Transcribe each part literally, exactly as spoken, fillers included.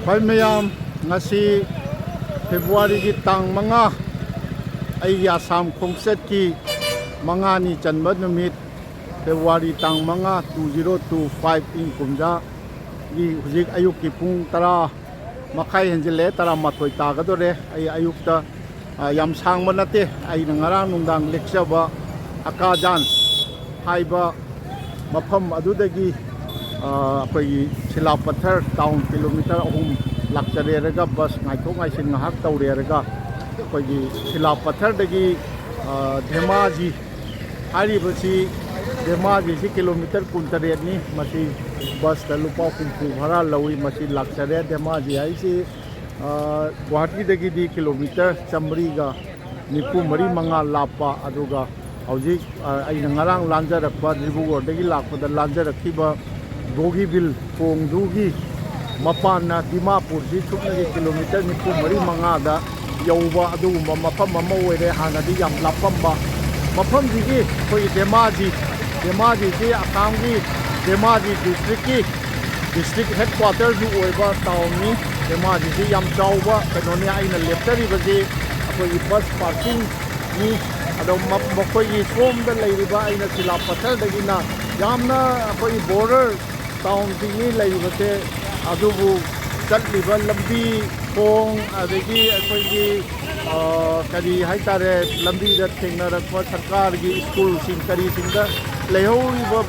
ꯍꯣꯏ ꯃꯌꯥꯝ, ꯉꯁꯤ ꯐꯦꯕ꯭ꯔꯨꯋꯥꯔꯤꯒꯤ ꯇꯥꯡ ꯃꯉꯥ, ꯑꯩꯒꯤ ꯑꯁꯥꯝ ꯈꯣꯡꯆꯠꯀꯤ ꯃꯉꯥꯅꯤ ꯆꯟꯕ ꯅꯨꯃꯤꯠ, ꯐꯦꯕ꯭ꯔꯨꯋꯥꯔꯤ ꯇꯥꯡ ꯃꯉꯥ, two zero two five, ꯏꯪ ꯀꯨꯝꯖꯥꯒꯤ ꯍꯧꯖꯤꯛ ꯑꯌꯨꯛꯀꯤ ꯄꯨꯡ ꯇꯔꯥ ꯃꯈꯥꯏ ꯍꯦꯟꯖꯤꯜꯂꯛꯑꯦ, ꯇꯔꯥꯃꯥꯊꯣꯏ ꯇꯥꯒꯗꯧꯔꯦ꯫ ꯑꯩ ꯑꯌꯨꯛꯇ, ꯑ, ꯌꯥꯝ ꯁꯥꯡꯕ ꯅꯠꯇꯦ, ꯑꯩꯅ ꯉꯔꯥꯡ ꯅꯨꯡꯗꯥꯡ ꯂꯦꯛꯆꯕ ꯑꯀꯥꯖꯥꯟ ꯍꯥꯏꯕ ꯃꯐꯝ ꯑꯗꯨꯗꯒꯤ, ꯑ, ꯑꯩꯈꯣꯏꯒꯤ ꯁꯤꯂꯥꯄꯊꯔ ꯇꯥꯎꯟ ꯀꯤꯂꯣꯃꯤꯇꯔ ꯑꯍꯨꯝ ꯂꯥꯛꯆꯔꯦꯔꯒ ꯕꯁ ꯉꯥꯏꯊꯣꯛ ꯉꯥꯏꯁꯤꯟ ꯉꯥꯏꯍꯥꯛ ꯇꯧꯔꯦꯔꯒ ꯑꯩꯈꯣꯏꯒꯤ ꯁꯤꯂꯥꯄꯊꯔꯗꯒꯤ, ꯑ, ꯙꯦꯃꯥꯖꯤ ꯍꯥꯏꯔꯤꯕꯁꯤ, ꯙꯦꯃꯥꯖꯤꯁꯤ ꯀꯤꯂꯣꯃꯤꯇꯔ ꯀꯨꯟꯇꯔꯦꯠꯅꯤ꯫ ꯃꯁꯤ ꯕꯁꯇ ꯂꯨꯄꯥ ꯍꯨꯝꯐꯨ ꯚꯔꯥ ꯂꯧꯏ꯫ ꯃꯁꯤ ꯂꯥꯛꯆꯔꯦ꯫ ꯙꯦꯃꯥꯖꯤ ꯍꯥꯏꯁꯤ, ꯑ, ꯒꯨꯋꯥꯍꯥꯇꯤꯗꯒꯤꯗꯤ ꯀꯤꯂꯣꯃꯤꯇꯔ ꯆꯥꯃꯔꯤꯒ ꯅꯤꯐꯨ ꯃꯔꯤ ꯃꯉꯥ ꯂꯥꯞꯄ, ꯑꯗꯨꯒ ꯍꯧꯖꯤꯛ, ꯑ, ꯑꯩꯅ ꯉꯔꯥꯡ ꯂꯥꯟꯖꯔꯛꯄ, ꯗꯤꯕ꯭ꯔꯨꯒꯔꯗꯒꯤ ꯂꯥꯛꯄꯗ ꯂꯥꯟꯖꯔꯛꯈꯤꯕ ꯕꯣꯒꯤꯕꯤꯜ ꯊꯣꯡꯗꯨꯒꯤ ꯃꯄꯥꯟꯅ ꯗꯤꯃꯥꯄꯨꯔꯁꯤ ꯁꯨꯞꯅꯒꯤ ꯀꯤꯂꯣꯃꯤꯇꯔ ꯅꯤꯐꯨ ꯃꯔꯤ ꯃꯉꯥꯗ ꯌꯧꯕ ꯑꯗꯨꯒꯨꯝꯕ ꯃꯐꯝ ꯑꯃ ꯑꯣꯏꯔꯦ꯫ ꯍꯥꯟꯅꯗꯤ ꯌꯥꯝ ꯂꯥꯞꯄꯝꯕ ꯃꯐꯝꯁꯤꯒꯤ ꯑꯩꯈꯣꯏꯒꯤ ꯙꯦꯃꯥꯖꯤ, ꯙꯦꯃꯥꯖꯤꯁꯤ ꯑꯁꯥꯝꯒꯤ ꯙꯦꯃꯥꯖꯤ ꯗꯤꯁꯇ꯭ꯔꯤꯛꯀꯤ ꯗꯤꯁꯇ꯭ꯔꯤꯛ ꯍꯦꯗꯀ꯭ꯋꯥꯇꯔꯁꯨ ꯑꯣꯏꯕ ꯇꯥꯎꯟꯅꯤ꯫ ꯙꯦꯃꯥꯖꯤꯁꯤ ꯌꯥꯝ ꯆꯥꯎꯕ ꯀꯩꯅꯣꯅꯤ꯫ ꯑꯩꯅ ꯂꯦꯞꯆꯔꯤꯕꯁꯤ ꯑꯩꯈꯣꯏꯒꯤ ꯕꯁ ꯄꯥꯔꯀꯤꯡꯅꯤ꯫ ꯑꯗꯣ ꯃ-, ꯃꯈꯣꯏꯒꯤ ꯁꯣꯝꯗ ꯂꯩꯔꯤꯕ ꯑꯩꯅ ꯁꯤꯂꯥ ꯄꯊꯔꯗꯒꯤꯅ ꯌꯥꯝꯅ ꯑꯩꯈꯣꯏꯒꯤ ꯕꯣꯔꯗꯔ ꯇꯥꯎꯟꯁꯤꯡꯅꯤ ꯂꯩꯔꯤꯕꯁꯦ, ꯑꯗꯨꯕꯨ ꯆꯠꯂꯤꯕ ꯂꯝꯕꯤ ꯊꯣꯡ, ꯑꯗꯒꯤ ꯑꯩꯈꯣꯏꯒꯤ, ꯑ, ꯀꯔꯤ ꯍꯥꯏꯇꯥꯔꯦ, ꯂꯝꯕꯤꯗ ꯊꯦꯡꯅꯔꯛꯄ ꯁꯔꯀꯥꯔꯒꯤ ꯁ꯭ꯀꯨꯜꯁꯤꯡ ꯀꯔꯤꯁꯤꯡꯗ ꯂꯩꯍꯧꯔꯤꯕ,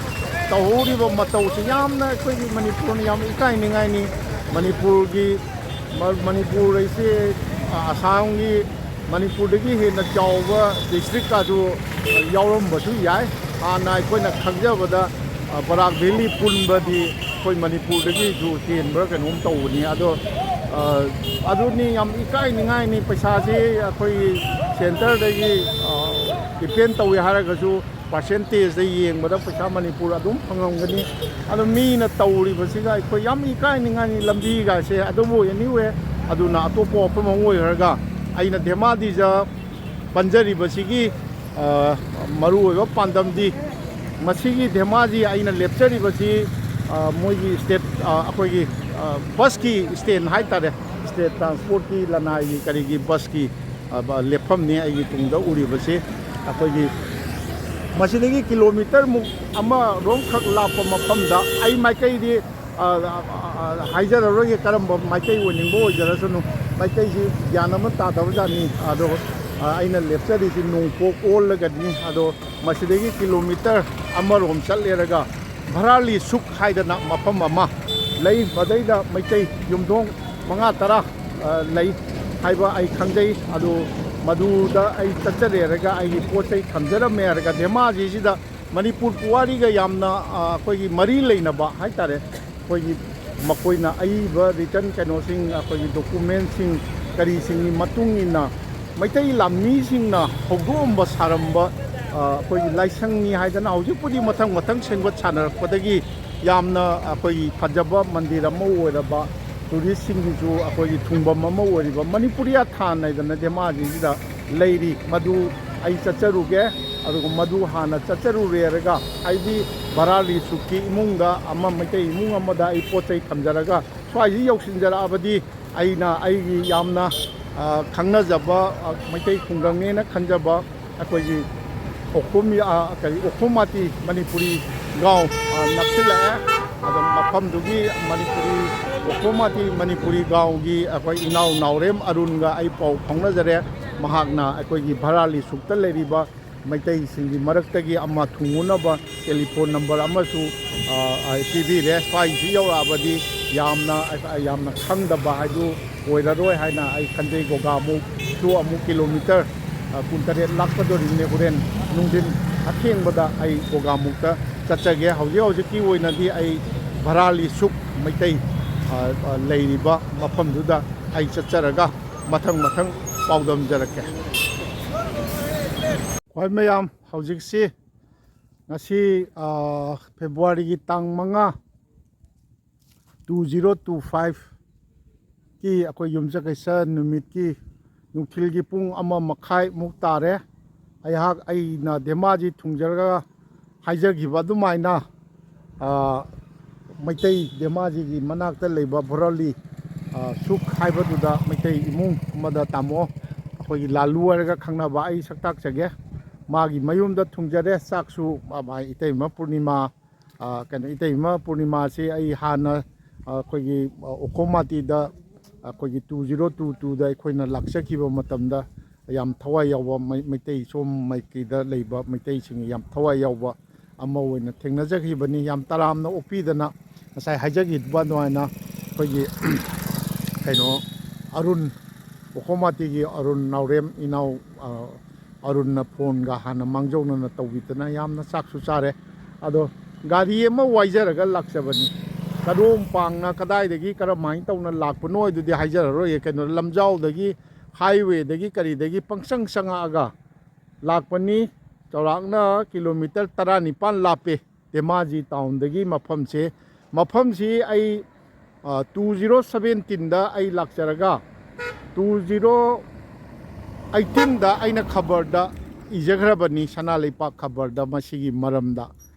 ꯇꯧꯍꯧꯔꯤꯕ ꯃꯇꯧꯁꯤ ꯌꯥꯝꯅ ꯑꯩꯈꯣꯏꯒꯤ ꯃꯅꯤꯄꯨꯔꯅ ꯌꯥꯝ ꯏꯀꯥꯏꯅꯤꯡꯉꯥꯏꯅꯤ꯫ ꯃꯅꯤꯄꯨꯔꯒꯤ, ꯃ-, ꯃꯅꯤꯄꯨꯔ ꯑꯁꯤ, ꯑ, ꯑꯁꯥꯝꯒꯤ, ꯃꯅꯤꯄꯨꯔꯗꯒꯤ ꯍꯦꯟꯅ ꯆꯥꯎꯕ ꯗꯤꯁꯇ꯭ꯔꯤꯛꯀꯁꯨ ꯌꯥꯎꯔꯝꯕꯁꯨ ꯌꯥꯏ꯫ ꯍꯥꯟꯅ ꯑꯩꯈꯣꯏꯅ ꯈꯪꯖꯕꯗ, ꯑ, ꯕꯔꯥꯛ ꯚꯦꯂꯤ ꯄꯨꯟꯕꯗꯤ ꯑꯩꯈꯣꯏ ꯃꯅꯤꯄꯨꯔꯗꯒꯤꯁꯨ ꯍꯦꯟꯕ꯭ꯔꯥ ꯀꯩꯅꯣꯝ ꯇꯧꯕꯅꯤ꯫ ꯑꯗꯣ, ꯑ, ꯑꯗꯨꯅꯤ ꯌꯥꯝ ꯏꯀꯥꯏꯅꯤꯡꯉꯥꯏꯅꯤ꯫ ꯄꯩꯁꯥꯁꯤ ꯑꯩꯈꯣꯏꯒꯤ ꯁꯦꯟꯇꯔꯗꯒꯤ, ꯑ, ꯗꯤꯄꯦꯟ ꯇꯧꯏ ꯍꯥꯏꯔꯒꯁꯨ, ꯄꯥꯔꯁꯦꯟꯇꯦꯖꯇ ꯌꯦꯡꯕꯗ ꯄꯩꯁꯥ ꯃꯅꯤꯄꯨꯔ ꯑꯗꯨꯝ ꯐꯪꯉꯝꯒꯅꯤ꯫ ꯑꯗꯣ ꯃꯤꯅ ꯇꯧꯔꯤꯕꯁꯤꯒ ꯑꯩꯈꯣꯏ ꯌꯥꯝ ꯏꯀꯥꯏꯅꯤꯡꯉꯥꯏꯅꯤ ꯂꯝꯕꯤꯒꯥꯏꯁꯦ꯫ ꯑꯗꯨꯕꯨ anyway, ꯑꯗꯨꯅ ꯑꯇꯣꯞꯄ ꯋꯥꯐꯝ ꯑꯃ ꯑꯣꯏꯈ꯭ꯔꯒ, ꯑꯩꯅ ꯙꯦꯃꯥꯖꯤꯗ ꯄꯟꯖꯔꯤꯕꯁꯤꯒꯤ, ꯑ, ꯃꯔꯨꯑꯣꯏꯕ ꯄꯥꯟꯗꯝꯗꯤ, ꯃꯁꯤꯒꯤ ꯙꯦꯃꯥꯖꯤ ꯑꯩꯅ ꯂꯦꯞꯆꯔꯤꯕꯁꯤ, ꯃꯣꯏꯒꯤ ꯁ꯭ꯇꯦꯠ, ꯑꯩꯈꯣꯏꯒꯤ ꯕꯁꯀꯤ ꯁ꯭ꯇꯦꯟ ꯍꯥꯏ ꯇꯥꯔꯦ, ꯁ꯭ꯇꯦꯠ ꯇ꯭ꯔꯥꯟꯁꯄꯣꯔꯠꯀꯤ, ꯂꯅꯥꯏꯒꯤ, ꯀꯔꯤꯒꯤ ꯕꯁꯀꯤ ꯂꯦꯞꯐꯝꯅꯤ ꯑꯩꯒꯤ ꯇꯨꯡꯗ ꯎꯔꯤꯕꯁꯤ꯫ ꯑꯩꯈꯣꯏꯒꯤ ꯃꯁꯤꯗꯒꯤ ꯀꯤꯂꯣꯃꯤꯇꯔꯃꯨꯛ ꯑꯃꯔꯣꯝꯈꯛ ꯂꯥꯞꯄ ꯃꯐꯝꯗ, ꯑꯩ ꯃꯥꯏꯀꯩꯗꯤ ꯍꯥꯏꯖꯔꯔꯣꯏꯒꯦ, ꯀꯔꯝꯕ ꯃꯥꯏꯀꯩ ꯑꯣꯏꯅꯤꯡꯕ ꯑꯣꯏꯖꯔꯁꯅꯨ, ꯃꯥꯏꯀꯩꯁꯤ ꯒ꯭ꯌꯥꯟ ꯑꯃ ꯇꯥꯗꯕꯖꯥꯠꯅꯤ꯫ ꯑꯗꯣ ꯑꯩꯅ ꯂꯦꯞꯆꯔꯤꯁꯤ ꯅꯣꯡꯄꯣꯛ ꯑꯣꯜꯂꯒꯅꯤ꯫ ꯑꯗꯣ ꯃꯁꯤꯗꯒꯤ ꯀꯤꯂꯣꯃꯤꯇꯔ ꯑꯃꯔꯣꯝ ꯆꯠꯂꯦꯔꯒ ꯚꯔꯥꯂꯤ ꯁꯨꯛ ꯍꯥꯏꯗꯅ ꯃꯐꯝ ꯑꯃ ꯂꯩ꯫ ꯃꯗꯩꯗ ꯃꯩꯇꯩ ꯌꯨꯝꯊꯣꯡ ꯃꯉꯥ ꯇꯔꯥ ꯂꯩ ꯍꯥꯏꯕ ꯑꯩ ꯈꯪꯖꯩ꯫ ꯑꯗꯨ ꯃꯗꯨꯗ ꯑꯩ ꯆꯠꯆꯔꯦꯔꯒ ꯑꯩꯒꯤ ꯄꯣꯠ ꯆꯩ ꯊꯝꯖꯔꯝꯃꯦ ꯍꯥꯏꯔꯒ, ꯙꯦꯃꯥꯖꯤꯁꯤꯗ ꯃꯅꯤꯄꯨꯔ ꯄꯨꯋꯥꯔꯤꯒ ꯌꯥꯝꯅ ꯑꯩꯈꯣꯏꯒꯤ ꯃꯔꯤ ꯂꯩꯅꯕ ꯍꯥꯏ ꯇꯥꯔꯦ, ꯑꯩꯈꯣꯏꯒꯤ ꯃꯈꯣꯏꯅ ꯑꯏꯕ ꯔꯤꯇꯟ ꯀꯩꯅꯣꯁꯤꯡ, ꯑꯩꯈꯣꯏꯒꯤ ꯗꯣꯀꯨꯃꯦꯟꯁꯤꯡ ꯀꯔꯤꯁꯤꯡꯒꯤ ꯃꯇꯨꯡ ꯏꯟꯅ ꯃꯩꯇꯩ ꯂꯥꯟꯃꯤꯁꯤꯡꯅ ꯍꯧꯗꯣꯛꯑꯝꯕ ꯁꯥꯔꯝꯕ ꯑꯩꯈꯣꯏꯒꯤ ꯂꯥꯏꯁꯪꯅꯤ ꯍꯥꯏꯗꯅ ꯍꯧꯖꯤꯛꯄꯨꯗꯤ ꯃꯊꯪ ꯃꯊꯪ ꯁꯦꯝꯒꯠ ꯁꯥꯟꯅꯔꯛꯄꯗꯒꯤ ꯌꯥꯝꯅ ꯑꯩꯈꯣꯒꯤ ꯐꯖꯕ ꯃꯟꯗꯤꯔ ꯑꯃ ꯑꯣꯏꯔꯕ, ꯇꯨꯔꯤꯁꯁꯤꯡꯒꯤꯁꯨ ꯑꯩꯈꯣꯏꯒꯤ ꯊꯨꯡꯐꯝ ꯑꯃ ꯑꯣꯏꯔꯤꯕ ꯃꯅꯤꯄꯨꯔꯤ ꯊꯥꯟ ꯍꯥꯏꯗꯅ ꯙꯦꯃꯥꯖꯤꯁꯤꯗ ꯂꯩꯔꯤ꯫ ꯃꯗꯨ ꯑꯩ ꯆꯠꯆꯔꯨꯒꯦ꯫ ꯑꯗꯨꯒ ꯃꯗꯨ ꯍꯥꯟꯅ ꯆꯠꯆꯔꯨꯔꯦꯔꯒ, ꯍꯥꯏꯗꯤ ꯚꯔꯥꯂꯤ ꯁꯨꯛꯀꯤ ꯏꯃꯨꯡꯗ ꯑꯃ, ꯃꯩꯇꯩ ꯏꯃꯨꯡ ꯑꯃꯗ ꯑꯩ ꯄꯣꯠ ꯆꯩ ꯊꯝꯖꯔꯒ ꯁ꯭ꯋꯥꯏꯁꯤ ꯌꯧꯁꯤꯟꯖꯔꯛꯑꯕꯗꯤ ꯑꯩꯅ ꯑꯩꯒꯤ ꯌꯥꯝꯅ ꯈꯪꯅꯖꯕ ꯃꯩꯇꯩ ꯈꯨꯡꯒꯪꯅꯦꯅ ꯈꯟꯖꯕ ꯑꯩꯈꯣꯏꯒꯤ ꯑꯣꯈꯣꯝ, ꯀꯔꯤ, ꯑꯣꯈꯣꯝ ꯃꯥꯇꯤ ꯃꯅꯤꯄꯨꯔꯤ ꯒꯥꯎ ꯅꯛꯁꯤꯜꯂꯛꯑꯦ꯫ ꯑꯗꯣ ꯃꯐꯝꯗꯨꯒꯤ ꯃꯅꯤꯄꯨꯔꯤ, ꯑꯣꯈꯣꯝ ꯃꯥꯇꯤ ꯃꯅꯤꯄꯨꯔꯤ ꯒꯥꯎꯒꯤ ꯑꯩꯈꯣꯏ ꯏꯅꯥꯎ ꯅꯥꯎꯔꯦꯝ ꯑꯔꯨꯟꯒ ꯑꯩ ꯄꯥꯎ ꯐꯥꯎꯅꯖꯔꯦ꯫ ꯃꯍꯥꯛꯅ ꯑꯩꯈꯣꯏꯒꯤ ꯚꯔꯥꯂꯤ ꯁꯨꯛꯇ ꯂꯩꯔꯤꯕ ꯃꯩꯇꯩꯁꯤꯡꯒꯤ ꯃꯔꯛꯇꯒꯤ ꯑꯃ ꯊꯨꯡꯉꯨꯅꯕ ꯇꯦꯂꯤꯐꯣꯟ ꯅꯝꯕꯔ ꯑꯃꯁꯨ ꯄꯤꯕꯤꯔꯦ꯫ ꯁ꯭ꯋꯥꯏꯁꯤ ꯌꯧꯔꯛꯑꯕꯗꯤ ꯌꯥꯝꯅ, ꯌꯥꯝꯅ ꯈꯪꯗꯕ ꯍꯥꯏꯗꯨ ꯑꯣꯏꯔꯔꯣꯏ ꯍꯥꯏꯅ ꯑꯩ ꯈꯟꯖꯩ꯫ ꯒꯣꯒꯥꯃꯨꯛꯁꯨ ꯑꯃꯨꯛ ꯀꯤꯂꯣꯃꯤꯇꯔ ꯀꯨꯟꯇꯔꯦꯠ ꯂꯥꯛꯀꯗꯣꯔꯤꯕꯅꯤ꯫ ꯍꯣꯔꯦꯟ ꯅꯨꯡꯊꯤꯟ ꯑꯊꯦꯡꯕꯗ ꯑꯩ ꯒꯣꯒꯥꯃꯨꯛꯇ ꯆꯠꯆꯒꯦ꯫ ꯍꯧꯖꯤꯛ ꯍꯧꯖꯤꯛꯀꯤ ꯑꯣꯏꯅꯗꯤ ꯑꯩ ꯚꯔꯥꯂꯤ ꯁꯨꯛ ꯃꯩꯇꯩ ꯂꯩꯔꯤꯕ ꯃꯐꯝꯗꯨꯗ ꯑꯩ ꯆꯠꯆꯔꯒ ꯃꯊꯪ ꯃꯊꯪ ꯄꯥꯎꯗꯝꯖꯔꯛꯀꯦ꯫ ꯍꯣꯏ ꯃꯌꯥꯝ, ꯍꯧꯖꯤꯛꯁꯤ ꯉꯁꯤ ꯐꯦꯕ꯭ꯔꯨꯋꯥꯔꯤꯒꯤ ꯇꯥꯡ ꯃꯉꯥ, ꯇꯨ ꯖꯤꯔꯣ ꯇꯨ ꯐꯥꯏꯚꯀꯤ ꯑꯩꯈꯣꯏ ꯌꯨꯝꯁꯀꯩꯁ ꯅꯨꯃꯤꯠꯀꯤ ꯅꯨꯡꯊꯤꯜꯒꯤ ꯄꯨꯡ ꯑꯃ ꯃꯈꯥꯏꯃꯨꯛ ꯇꯥꯔꯦ꯫ ꯑꯩꯍꯥꯛ, ꯑꯩꯅ ꯙꯦꯃꯥꯖꯤ ꯊꯨꯡꯖꯔꯒ ꯍꯥꯏꯖꯈꯤꯕ ꯑꯗꯨꯃꯥꯏꯅ, ꯃꯩꯇꯩ ꯙꯦꯃꯥꯖꯤꯒꯤ ꯃꯅꯥꯛꯇ ꯂꯩꯕ ꯕꯣꯔꯥꯂꯤ, ꯑ, ꯁꯨꯛ ꯍꯥꯏꯕꯗꯨꯗ ꯃꯩꯇꯩ ꯏꯃꯨꯡ ꯑꯃꯗ ꯇꯥꯃꯣ ꯑꯩꯈꯣꯏꯒꯤ ꯂꯥꯂꯨ ꯍꯥꯏꯔꯒ ꯈꯪꯅꯕ ꯑꯩ ꯁꯛ ꯇꯥꯛꯆꯒꯦ꯫ ꯃꯥꯒꯤ ꯃꯌꯨꯝꯗ ꯊꯨꯡꯖꯔꯦ꯫ ꯆꯥꯛꯁꯨ, ꯑ, ꯏꯇꯩꯃ ꯄꯨꯔꯅꯤꯃꯥ, ꯑ, ꯀꯩꯅꯣ, ꯏꯇꯩꯃ ꯄꯨꯔꯅꯤꯃꯥꯁꯤ ꯑꯩ ꯍꯥꯟꯅ, ꯑ, ꯑꯩꯈꯣꯏꯒꯤ, ꯑ, ꯑꯣꯀꯣꯃꯥꯇꯤꯗ ꯑꯩꯈꯣꯏꯒꯤ two zero two twoꯗ ꯑꯩꯈꯣꯏꯅ ꯂꯥꯛꯆꯈꯤꯕ ꯃꯇꯝꯗ ꯌꯥꯝ ꯊꯋꯥꯏ ꯌꯥꯎꯕ ꯃꯩ-, ꯃꯩꯇꯩ ꯁꯣꯝ ꯃꯥꯏꯀꯩꯗ ꯂꯩꯕ ꯃꯩꯇꯩꯁꯤꯡ ꯌꯥꯝ ꯊꯋꯥꯏ ꯌꯥꯎꯕ ꯑꯃ ꯑꯣꯏꯅ ꯊꯦꯡꯅꯖꯈꯤꯕꯅꯤ꯫ ꯌꯥꯝ ꯇꯔꯥꯝꯅ ꯑꯣꯛꯄꯤꯗꯅ ꯉꯁꯥꯏ ꯍꯥꯏꯖꯈꯤꯕ ꯑꯗꯨꯃꯥꯏꯅ ꯑꯩꯈꯣꯏꯒꯤ ꯀꯩꯅꯣ ꯑꯔꯨꯟ, ꯑꯣꯀꯣꯃꯥꯇꯤꯒꯤ ꯑꯔꯨꯟ ꯅꯥꯎꯔꯦꯝ ꯏꯅꯥꯎ, ꯑ, ꯑꯔꯨꯟꯅ ꯐꯣꯟꯒ ꯍꯥꯟꯅ ꯃꯥꯡꯖꯧꯅꯅ ꯇꯧꯕꯤꯗꯅ ꯌꯥꯝꯅ ꯆꯥꯛꯁꯨ ꯆꯥꯔꯦ꯫ ꯑꯗꯣ ꯒꯥꯔꯤ ꯑꯃ ꯋꯥꯏꯖꯔꯒ ꯂꯥꯛꯆꯕꯅꯤ꯫ ꯀꯗꯣꯝ ꯄꯥꯡꯅ ꯀꯗꯥꯏꯗꯒꯤ ꯀꯔꯝꯍꯥꯏꯅ ꯇꯧꯅ ꯂꯥꯛꯄꯅꯣ ꯍꯥꯏꯗꯨꯗꯤ ꯍꯥꯏꯖꯔꯔꯣꯏꯒꯦ꯫ ꯀꯩꯅꯣ, ꯂꯝꯖꯥꯎꯗꯒꯤ, ꯍꯥꯏꯋꯦꯗꯒꯤ ꯀꯔꯤꯗꯒꯤ ꯄꯪꯆꯪ ꯆꯪꯉꯛꯑꯒ ꯂꯥꯛꯄꯅꯤ꯫ ꯆꯥꯎꯔꯥꯛꯅ ꯀꯤꯂꯣꯃꯤꯇꯔ ꯇꯔꯥꯅꯤꯄꯥꯟ ꯂꯥꯞꯄꯦ ꯙꯦꯃꯥꯖꯤ ꯇꯥꯎꯟꯗꯒꯤ ꯃꯐꯝꯁꯦ꯫ ꯃꯐꯝꯁꯤ ꯑꯩ, ꯑ, two zero seventeenꯗ ꯑꯩ ꯂꯥꯛꯆꯔꯒ, two zero eighteenꯗ ꯑꯩꯅ ꯈꯕꯔꯗ ꯏꯖꯈ꯭ꯔꯕꯅꯤ, ꯁꯅꯥ ꯂꯩꯄꯥꯛ ꯈꯕꯔꯗ, ꯃꯁꯤꯒꯤ ꯃꯔꯝꯗ꯫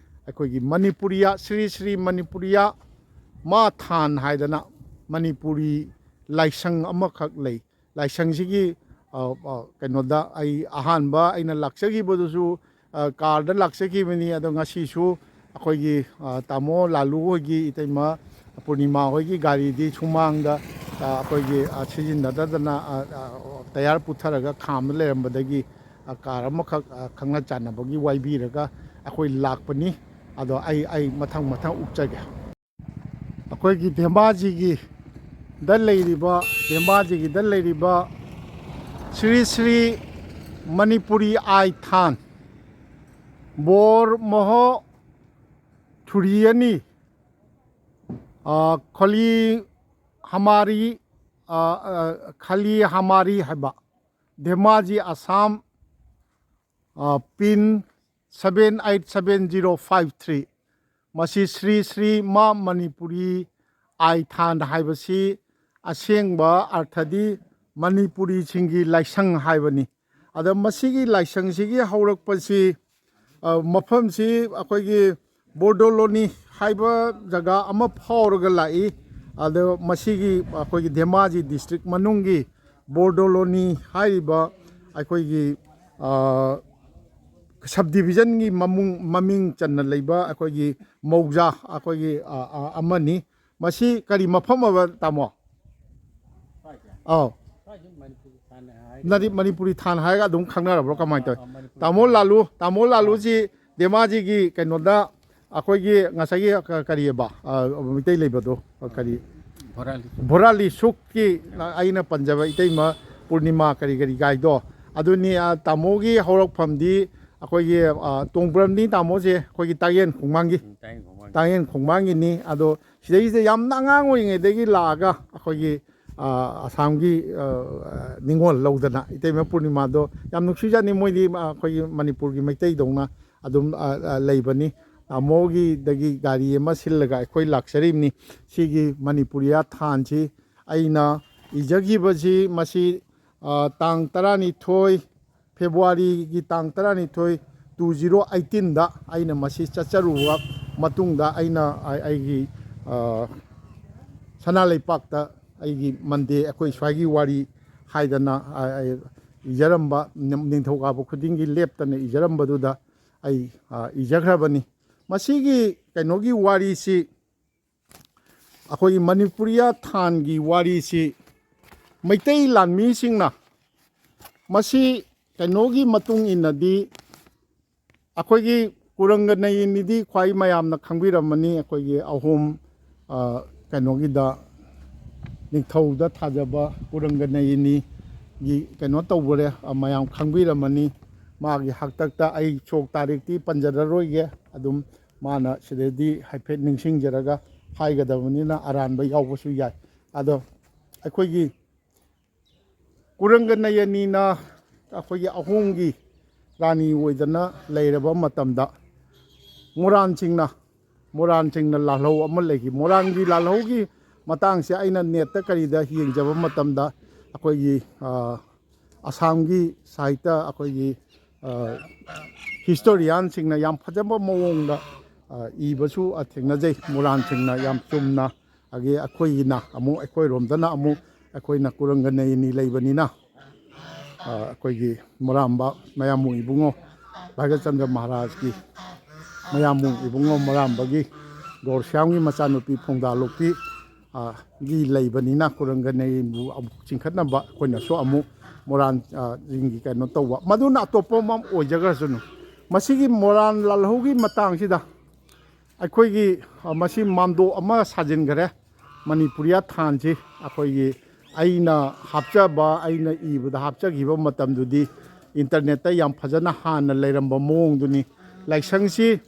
ꯑꯩꯈꯣꯏꯒꯤ ꯃꯅꯤꯄꯨꯔꯤꯌꯥ, ꯁ꯭ꯔꯤ ꯁ꯭ꯔꯤ ꯃꯅꯤꯄꯨꯔꯤꯌꯥ ꯃꯥ ꯊꯥꯟ ꯍꯥꯏꯗꯅ ꯃꯅꯤꯄꯨꯔꯤ ꯂꯥꯏꯁꯪ ꯑꯃꯈꯛ ꯂꯩ꯫ ꯂꯥꯏꯁꯪꯁꯤꯒꯤ, ꯑ, ꯑ, ꯀꯩꯅꯣꯗ ꯑꯩ ꯑꯍꯥꯟꯕ ꯑꯩꯅ ꯂꯥꯛꯆꯈꯤꯕꯗꯨꯁꯨ, ꯑ, ꯀꯥꯔꯗ ꯂꯥꯛꯆꯈꯤꯕꯅꯤ꯫ ꯑꯗꯣ ꯉꯁꯤꯁꯨ ꯑꯩꯈꯣꯏꯒꯤ, ꯑ, ꯇꯥꯃꯣ ꯂꯥꯂꯨ ꯍꯣꯏꯒꯤ, ꯏꯇꯩꯃ ꯄꯨꯔꯅꯤꯃꯥ ꯍꯣꯏꯒꯤ ꯒꯥꯔꯤꯗꯤ ꯁꯨꯃꯥꯡꯗ, ꯑ, ꯑꯩꯈꯣꯏꯒꯤ, ꯑ, ꯁꯤꯖꯤꯟꯅꯗꯗꯅ, ꯑ, ꯑ, ꯇꯌꯥꯔ ꯄꯨꯊꯔꯒ ꯈꯥꯝꯗ ꯂꯩꯔꯝꯕꯗꯒꯤ, ꯑ, ꯀꯥꯔ ꯑꯃꯈꯛ, ꯑ, ꯈꯪꯅ ꯆꯥꯟꯅꯕꯒꯤ ꯋꯥꯏꯕꯤꯔꯒ ꯑꯩꯈꯣꯏ ꯂꯥꯛꯄꯅꯤ꯫ ꯑꯗꯣ ꯑꯩ, ꯑꯩ ꯃꯊꯪ ꯃꯊꯪ ꯎꯠꯆꯒꯦ꯫ ꯑꯩꯈꯣꯏꯒꯤ ꯙꯦꯃꯥꯖꯤꯒꯤꯗ ꯂꯩꯔꯤꯕ, ꯙꯦꯃꯥꯖꯤꯒꯤꯗ ꯂꯩꯔꯤꯕ ꯁ꯭ꯔꯤ ꯁ꯭ꯔꯤ ꯃꯅꯤꯄꯨꯔꯤ ꯑꯥꯏ ꯊꯥꯟ, ꯕꯣꯔ ꯃꯣꯍꯣ ꯊꯨꯔꯤꯌꯅꯤ, ꯑ, ꯈꯣꯂꯤ ꯍꯃꯥꯔꯤ, ꯑ, ꯑ, ꯈꯂꯤ ꯍꯃꯥꯔꯤ ꯍꯥꯏꯕ, ꯙꯦꯃꯥꯖꯤ, ꯑꯁꯥꯝ, ꯑ, pin seven eight seven zero five three꯫ ꯃꯁꯤ ꯁ꯭ꯔꯤ ꯁ꯭ꯔꯤ ꯃꯥ ꯃꯅꯤꯄꯨꯔꯤ ꯑꯥꯏ ꯊꯥꯟ ꯍꯥꯏꯕꯁꯤ ꯑꯁꯦꯡꯕ ꯑꯔꯊꯗꯤ ꯃꯅꯤꯄꯨꯔꯤꯁꯤꯡꯒꯤ ꯂꯥꯏꯁꯪ ꯍꯥꯏꯕꯅꯤ꯫ ꯑꯗ ꯃꯁꯤꯒꯤ ꯂꯥꯏꯁꯪꯁꯤꯒꯤ ꯍꯧꯔꯛꯄꯁꯤ, ꯑ, ꯃꯐꯝꯁꯤ ꯑꯩꯈꯣꯏꯒꯤ ꯕꯣꯔꯗꯣꯂꯣꯅꯤ ꯍꯥꯏꯕ ꯖꯒꯥ ꯑꯃ ꯐꯥꯎꯔꯒ ꯂꯥꯛꯏ꯫ ꯑꯗꯣ ꯃꯁꯤꯒꯤ ꯑꯩꯈꯣꯏꯒꯤ ꯙꯦꯃꯥꯖꯤ ꯗꯤꯁꯇ꯭ꯔꯤꯛ ꯃꯅꯨꯡꯒꯤ ꯕꯣꯔꯗꯣꯂꯣꯅꯤ ꯍꯥꯏꯔꯤꯕ ꯑꯩꯈꯣꯏꯒꯤ ꯁꯕ ꯗꯤꯕꯤꯖꯟꯒꯤ ꯃꯃꯨꯡ ꯃꯃꯤꯡ ꯆꯟꯅ ꯂꯩꯕ ꯑꯩꯈꯣꯏꯒꯤ ꯃꯧꯖꯥ ꯑꯩꯈꯣꯏꯒꯤ ꯑ, ꯑ, ꯑꯃꯅꯤ꯫ ꯃꯁꯤ ꯀꯔꯤ ꯃꯐꯝ ꯑꯣꯏꯕ, ꯇꯥꯃꯣ? ꯑꯥꯎ꯫ ꯅꯗꯤ ꯃꯅꯤꯄꯨꯔꯤ ꯊꯥꯟ ꯍꯥꯏꯔꯒ ꯑꯗꯨꯝ ꯈꯪꯅꯔꯕ꯭ꯔꯣ, ꯀꯃꯥꯏꯅ ꯇꯧꯋꯤ? ꯇꯥꯃꯣ ꯂꯥꯂꯨ, ꯇꯥꯃꯣ ꯂꯥꯂꯨꯁꯤ ꯙꯦꯃꯥꯖꯤꯒꯤ ꯀꯩꯅꯣꯗ ꯑꯩꯈꯣꯏꯒꯤ ꯉꯁꯥꯏꯒꯤ ꯀ-, ꯀꯔꯤꯑꯕ, ꯑ, ꯃꯩꯇꯩ ꯂꯩꯕꯗꯣ, ꯑ, ꯀꯔꯤ? ꯕꯣꯔꯥꯂꯤ꯫ ꯕꯣꯔꯥꯂꯤ ꯁꯨꯛꯀꯤ ꯑꯩꯅ ꯄꯟꯖꯕ ꯏꯇꯩꯃ ꯄꯨꯔꯅꯤꯃꯥ ꯀꯔꯤ ꯀꯔꯤ ꯒꯥꯏꯗꯣ ꯑꯗꯨꯅꯤ꯫ ꯑ, ꯇꯥꯃꯣꯒꯤ ꯍꯧꯔꯛꯐꯝꯗꯤ ꯑꯩꯈꯣꯏꯒꯤ, ꯑ, ꯇꯣꯡꯕ꯭ꯔꯝꯅꯤ ꯇꯥꯃꯣꯁꯦ, ꯑꯩꯈꯣꯏꯒꯤ ꯇꯥꯌꯦꯟ ꯈꯣꯡꯃꯥꯡꯒꯤ꯫ ꯎꯝ, ꯇꯥꯌꯦꯟ ꯈꯣꯡꯃꯥꯡ꯫ ꯇꯥꯌꯦꯟ ꯈꯣꯡꯃꯥꯡꯒꯤꯅꯤ꯫ ꯑꯗꯣ ꯁꯤꯗꯩꯁꯤꯗ ꯌꯥꯝꯅ ꯑꯉꯥꯡ ꯑꯣꯏꯔꯤꯉꯩꯗꯒꯤ ꯂꯥꯛꯑꯒ ꯑꯩꯈꯣꯏꯒꯤ, ꯑ, ꯑꯁꯥꯝꯒꯤ, ꯑ, ꯅꯤꯡꯉꯣꯜ ꯂꯧꯗꯅ ꯏꯇꯩꯃ ꯄꯨꯔꯅꯤꯃꯥꯗꯣ ꯌꯥꯝ ꯅꯨꯡꯁꯤꯖꯥꯠꯅꯤ꯫ ꯃꯣꯏꯗꯤ, ꯑ, ꯑꯩꯈꯣꯏꯒꯤ ꯃꯅꯤꯄꯨꯔꯒꯤ ꯃꯩꯇꯩꯗꯧꯅ ꯑꯗꯨꯝ, ꯑ, ꯑ, ꯂꯩꯕꯅꯤ꯫ ꯇꯥꯃꯣꯒꯤꯗꯒꯤ ꯒꯥꯔꯤ ꯑꯃ ꯁꯤꯜꯂꯒ ꯑꯩꯈꯣꯏ ꯂꯥꯛꯆꯔꯤꯕꯅꯤ꯫ ꯁꯤꯒꯤ ꯃꯅꯤꯄꯨꯔꯤꯌꯥ ꯊꯥꯟꯁꯤ ꯑꯩꯅ ꯏꯖꯈꯤꯕꯁꯤ ꯃꯁꯤ, ꯑ, ꯇꯥꯡ ꯇꯔꯥꯅꯤꯊꯣꯏ, ꯐꯦꯕ꯭ꯔꯨꯋꯥꯔꯤꯒꯤ ꯇꯥꯡ ꯇꯔꯥꯅꯤꯊꯣꯏ, ꯇꯨ ꯖꯤꯔꯣ ꯑꯩꯠꯇꯤꯟꯗ ꯑꯩꯅ ꯃꯁꯤ ꯆꯠꯆꯔꯨꯕ ꯃꯇꯨꯡꯗ ꯑꯩꯅ ꯑꯩ-, ꯑꯩꯒꯤ, ꯑ, ꯁꯅꯥ ꯂꯩꯄꯥꯛꯇ ꯑꯩꯒꯤ ꯃꯟꯗꯦ ꯑꯩꯈꯣꯏ ꯁ꯭ꯋꯥꯏꯒꯤ ꯋꯥꯔꯤ ꯍꯥꯏꯗꯅ, ꯑ, ꯑꯩ ꯏꯖꯔꯝꯕ, ꯅꯤꯡ-, ꯅꯤꯡꯊꯧꯀꯥꯕ ꯈꯨꯗꯤꯡꯒꯤ ꯂꯦꯞꯇꯅ ꯏꯖꯔꯝꯕꯗꯨꯗ ꯑꯩ, ꯑ, ꯏꯖꯈ꯭ꯔꯕꯅꯤ꯫ ꯃꯁꯤꯒꯤ ꯀꯩꯅꯣꯒꯤ ꯋꯥꯔꯤꯁꯤ, ꯑꯩꯈꯣꯏꯒꯤ ꯃꯅꯤꯄꯨꯔꯤꯌꯥ ꯊꯥꯟꯒꯤ ꯋꯥꯔꯤꯁꯤ ꯃꯩꯇꯩ ꯂꯥꯟꯃꯤꯁꯤꯡꯅ ꯃꯁꯤ ꯀꯩꯅꯣꯒꯤ ꯃꯇꯨꯡ ꯏꯟꯅꯗꯤ ꯑꯩꯈꯣꯏꯒꯤ ꯀꯨꯔꯪꯒ ꯅꯌꯤꯅꯤꯗꯤ ꯈ꯭ꯋꯥꯏ ꯃꯌꯥꯝꯅ ꯈꯪꯕꯤꯔꯝꯃꯅꯤ꯫ ꯑꯩꯈꯣꯏꯒꯤ ꯑꯍꯣꯝ, ꯑ, ꯀꯩꯅꯣꯒꯤꯗ ꯅꯤꯡꯊꯧꯗ ꯊꯥꯖꯕ ꯀꯨꯔꯪꯒ ꯅꯌꯤꯅꯤꯒꯤ ꯀꯩꯅꯣ ꯇꯧꯕꯔꯦ, ꯑ, ꯃꯌꯥꯝ ꯈꯪꯕꯤꯔꯝꯃꯅꯤ꯫ ꯃꯥꯒꯤ ꯍꯥꯛꯇꯛꯇ ꯑꯩ ꯁꯣꯛ ꯇꯥꯔꯤꯛꯇꯤ ꯄꯟꯖꯔꯔꯣꯏꯒꯦ꯫ ꯑꯗꯨꯝ ꯃꯥꯅ ꯁꯤꯗꯩꯗꯤ ꯍꯥꯏꯐꯦꯠ ꯅꯤꯡꯁꯤꯡꯖꯔꯒ ꯍꯥꯏꯒꯗꯕꯅꯤꯅ ꯑꯔꯥꯟꯕ ꯌꯥꯎꯕꯁꯨ ꯌꯥꯏ꯫ ꯑꯗꯣ ꯑꯩꯈꯣꯏꯒꯤ ꯀꯨꯔꯪꯒ ꯅꯌꯅꯤꯅ ꯑꯩꯈꯣꯏꯒꯤ ꯑꯍꯣꯝꯒꯤ ꯔꯥꯅꯤ ꯑꯣꯏꯗꯅ ꯂꯩꯔꯕ ꯃꯇꯝꯗ ꯃꯣꯔꯥꯟꯁꯤꯡꯅ, ꯃꯣꯔꯥꯟꯁꯤꯡꯅ ꯂꯥꯜꯍꯧ ꯑꯃ ꯂꯩꯈꯤ꯫ ꯃꯣꯔꯥꯟꯒꯤ ꯂꯥꯜꯍꯧꯒꯤ ꯃꯇꯥꯡꯁꯦ ꯑꯩꯅ ꯅꯦꯠꯇ ꯀꯔꯤꯗ ꯌꯦꯡꯖꯕ ꯃꯇꯝꯗ ꯑꯩꯈꯣꯏꯒꯤ, ꯑ, ꯑꯁꯥꯝꯒꯤ ꯁꯥꯍꯤꯇ꯭ꯌ ꯑꯩꯈꯣꯏꯒꯤ, ꯑ, ꯍꯤꯁꯇꯣꯔꯤꯌꯥꯟꯁꯤꯡꯅ ꯌꯥꯝ ꯐꯖꯕ ꯃꯑꯣꯡꯗ ꯏꯕꯁꯨ ꯊꯦꯡꯅꯖꯩ꯫ ꯃꯣꯔꯥꯟꯁꯤꯡꯅ ꯌꯥꯝ ꯆꯨꯝꯅ, ꯑꯗꯒꯤ ꯑꯩꯈꯣꯏꯒꯤꯅ ꯑꯃꯨꯛ, ꯑꯩꯈꯣꯏꯔꯣꯝꯗꯅ ꯑꯃꯨꯛ ꯑꯩꯈꯣꯏꯅ ꯀꯨꯔꯪꯒ ꯅꯌꯅꯤ ꯂꯩꯕꯅꯤꯅ, ꯑꯩꯈꯣꯏꯒꯤ ꯃꯣꯔꯥꯝꯕ ꯃꯌꯥꯝꯕꯨꯡ ꯏꯕꯨꯡꯉꯣ ꯚꯥꯒ꯭ꯌꯆꯟꯗ꯭ꯔ ꯃꯍꯥꯔꯥꯖꯀꯤ ꯃꯌꯥꯝꯕꯨꯡ ꯏꯕꯨꯡꯉꯣ ꯃꯣꯔꯥꯝꯕꯒꯤ ꯒꯧꯔꯁ꯭ꯌꯥꯝꯒꯤ ꯃꯆꯥꯅꯨꯄꯤ ꯐꯣꯡꯗꯥꯂꯣꯛꯄꯤ, ꯑ, ꯒꯤ ꯂꯩꯕꯅꯤꯅ, ꯀꯨꯔꯪꯒ ꯅꯌꯅꯤꯕꯨ ꯑꯃꯨꯛ ꯆꯤꯡꯈꯠꯅꯕ ꯑꯩꯈꯣꯏꯅꯁꯨ ꯑꯃꯨꯛ ꯃꯣꯔꯥꯟ, ꯑ, ꯁꯤꯡꯒꯤ ꯀꯩꯅꯣ ꯇꯧꯕ꯫ ꯃꯗꯨꯅ ꯑꯇꯣꯞꯄ ꯑꯃ ꯑꯣꯏꯖꯈ꯭ꯔꯁꯅꯨ꯫ ꯃꯁꯤꯒꯤ ꯃꯣꯔꯥꯟ ꯂꯥꯜꯍꯧꯒꯤ ꯃꯇꯥꯡꯁꯤꯗ ꯑꯩꯈꯣꯏꯒꯤ, ꯑ, ꯃꯁꯤ ꯃꯥꯝꯗꯣꯞ ꯑꯃ ꯁꯥꯖꯤꯟꯈꯔꯦ꯫ ꯃꯅꯤꯄꯨꯔꯤꯌꯥ ꯊꯥꯟꯁꯤ ꯑꯩꯈꯣꯏꯒꯤ, ꯑꯩꯅ ꯍꯥꯞꯆꯕ, ꯑꯩꯅ ꯏꯕꯗ ꯍꯥꯞꯆꯈꯤꯕ ꯃꯇꯝꯗꯨꯗꯤ ꯏꯟꯇꯔꯅꯦꯠꯇ ꯌꯥꯝ ꯐꯖꯅ ꯍꯥꯟꯅ ꯂꯩꯔꯝꯕ ꯃꯑꯣꯡꯗꯨꯅꯤ꯫ ꯂꯥꯏꯁꯪꯁꯤ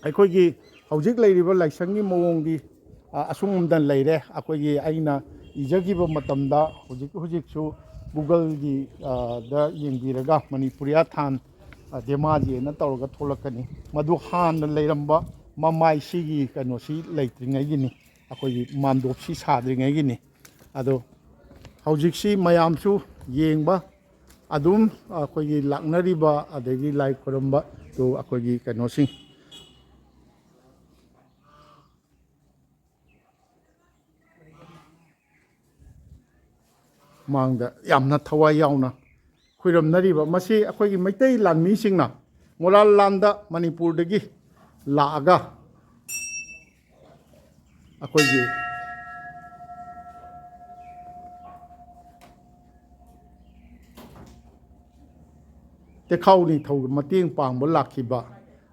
ꯑꯩꯈꯣꯏꯒꯤ ꯍꯧꯖꯤꯛ ꯂꯩꯔꯤꯕ ꯂꯥꯏꯁꯪꯒꯤ ꯃꯑꯣꯡꯗꯤ, ꯑ, ꯑꯁꯨꯝꯗ ꯂꯩꯔꯦ꯫ ꯑꯩꯈꯣꯏꯒꯤ, ꯑꯩꯅ ꯏꯖꯈꯤꯕ ꯃꯇꯝꯗ, ꯍꯧꯖꯤꯛ ꯍꯧꯖꯤꯛꯁꯨ Google-ꯒꯤ, ꯑ, ꯗ ꯌꯦꯡꯕꯤꯔꯒ ꯃꯅꯤꯄꯨꯔꯤꯌꯥ ꯊꯥꯟ, ꯑ, ꯙꯦꯃꯥꯖꯤꯅ ꯇꯧꯔꯒ ꯊꯣꯛꯂꯛꯀꯅꯤ꯫ ꯃꯗꯨ ꯍꯥꯟꯅ ꯂꯩꯔꯝꯕ ꯃꯃꯥꯏ ꯁꯤꯒꯤ ꯀꯩꯅꯣꯁꯤ ꯂꯩꯇ꯭ꯔꯤꯉꯩꯒꯤꯅꯤ, ꯑꯩꯈꯣꯏꯒꯤ ꯃꯥꯝꯗꯣꯞꯁꯤ ꯁꯥꯗ꯭ꯔꯤꯉꯩꯒꯤꯅꯤ꯫ ꯑꯗꯣ ꯍꯧꯖꯤꯛꯁꯤ ꯃꯌꯥꯝꯁꯨ ꯌꯦꯡꯕ ꯑꯗꯨꯝ ꯑꯩꯈꯣꯏꯒꯤ ꯂꯥꯛꯅꯔꯤꯕ, ꯑꯗꯒꯤ ꯂꯥꯏ ꯈꯨꯔꯨꯝꯕꯗꯨ ꯑꯩꯈꯣꯏꯒꯤ ꯀꯩꯅꯣꯁꯤꯡ ꯃꯥꯡꯗ ꯌꯥꯝꯅ ꯊꯋꯥꯏ ꯌꯥꯎꯅ ꯈꯨꯔꯨꯝꯅꯔꯤꯕ, ꯃꯁꯤ ꯑꯩꯈꯣꯏꯒꯤ ꯃꯩꯇꯩ ꯂꯥꯟꯃꯤꯁꯤꯡꯅ ꯃꯣꯔꯥꯟ ꯂꯥꯟꯗ ꯃꯅꯤꯄꯨꯔꯗꯒꯤ ꯂꯥꯛꯑꯒ ꯑꯩꯈꯣꯏꯒꯤ ꯇꯦꯈꯥꯎ ꯅꯤꯡꯊꯧꯒꯤ ꯃꯇꯦꯡ ꯄꯥꯡꯕ ꯂꯥꯛꯈꯤꯕ,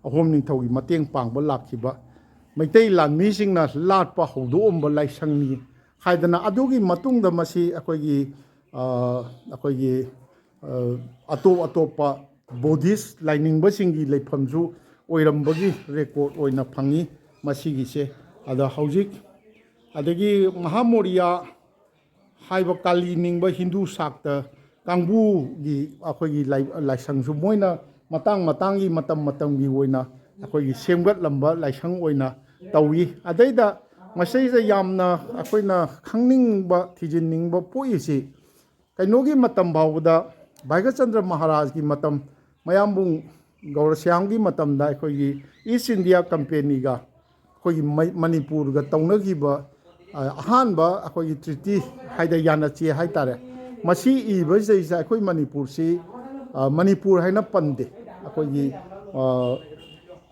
ꯑꯍꯣꯝ ꯅꯤꯡꯊꯧꯒꯤ ꯃꯇꯦꯡ ꯄꯥꯡꯕ ꯂꯥꯛꯈꯤꯕ ꯃꯩꯇꯩ ꯂꯥꯟꯃꯤꯁꯤꯡꯅ ꯂꯥꯠꯄ ꯍꯧꯗꯣꯛꯑꯝꯕ ꯂꯥꯏꯁꯪꯅꯤ ꯍꯥꯏꯗꯅ, ꯑꯗꯨꯒꯤ ꯃꯇꯨꯡꯗ ꯃꯁꯤ ꯑꯩꯈꯣꯏꯒꯤ, ꯑ, ꯑꯩꯈꯣꯏꯒꯤ, ꯑ, ꯑꯇꯣꯞ ꯑꯇꯣꯞꯄ ꯕꯨꯙꯤꯁ ꯂꯥꯏꯅꯤꯡꯕꯁꯤꯡꯒꯤ ꯂꯩꯐꯝꯁꯨ ꯑꯣꯏꯔꯝꯕꯒꯤ ꯔꯦꯀꯣꯔꯠ ꯑꯣꯏꯅ ꯐꯪꯉꯤ ꯃꯁꯤꯒꯤꯁꯦ꯫ ꯑꯗ ꯍꯧꯖꯤꯛ, ꯑꯗꯒꯤ ꯃꯍꯥꯃꯣꯔꯤꯌꯥ ꯍꯥꯏꯕ ꯀꯥꯂꯤ ꯅꯤꯡꯕ ꯍꯤꯟꯗꯨ ꯁꯥꯛꯇ ꯀꯥꯡꯕꯨꯒꯤ ꯑꯩꯈꯣꯏꯒꯤ ꯂꯥꯏ-, ꯂꯥꯏꯁꯪꯁꯨ ꯃꯣꯏꯅ ꯃꯇꯥꯡ ꯃꯇꯥꯡꯒꯤ, ꯃꯇꯝ ꯃꯇꯝꯒꯤ ꯑꯣꯏꯅ ꯑꯩꯈꯣꯏꯒꯤ ꯁꯦꯝꯒꯠꯂꯝꯕ ꯂꯥꯏꯁꯪ ꯑꯣꯏꯅ ꯇꯧꯏ꯫ ꯑꯗꯩꯗ ꯃꯁꯤꯗ ꯌꯥꯝꯅ ꯑꯩꯈꯣꯏꯅ ꯈꯪꯅꯤꯡꯕ, ꯊꯤꯖꯤꯟꯅꯤꯡꯕ ꯄꯣꯛꯏꯁꯤ, ꯀꯩꯅꯣꯒꯤ ꯃꯇꯝ ꯐꯥꯎꯕꯗ, ꯚꯥꯒ꯭ꯌꯆꯟꯗ꯭ꯔ ꯃꯍꯥꯔꯥꯖꯀꯤ ꯃꯇꯝ, ꯃꯌꯥꯝꯕꯨꯡ ꯒꯧꯔꯁ꯭ꯌꯥꯝꯒꯤ ꯃꯇꯝꯗ ꯑꯩꯈꯣꯏꯒꯤ ꯏꯁ ꯏꯟꯗꯤꯌꯥ ꯀꯝꯄꯦꯅꯤꯒ ꯑꯩꯈꯣꯏꯒꯤ ꯃꯩ- ꯃꯅꯤꯄꯨꯔꯒ ꯇꯧꯅꯈꯤꯕ, ꯑ, ꯑꯍꯥꯟꯕ ꯑꯩꯈꯣꯏꯒꯤ ꯇ꯭ꯔꯤꯇꯤ ꯍꯥꯏꯗ ꯌꯥꯅꯆꯦ ꯍꯥꯏꯇꯥꯔꯦ, ꯃꯁꯤ ꯏꯕꯁꯤꯗꯩꯁꯤꯗ ꯑꯩꯈꯣꯏ ꯃꯅꯤꯄꯨꯔꯁꯤ, ꯑ, ꯃꯅꯤꯄꯨꯔ ꯍꯥꯏꯅ ꯄꯟꯗꯦ꯫ ꯑꯩꯈꯣꯏꯒꯤ, ꯑ,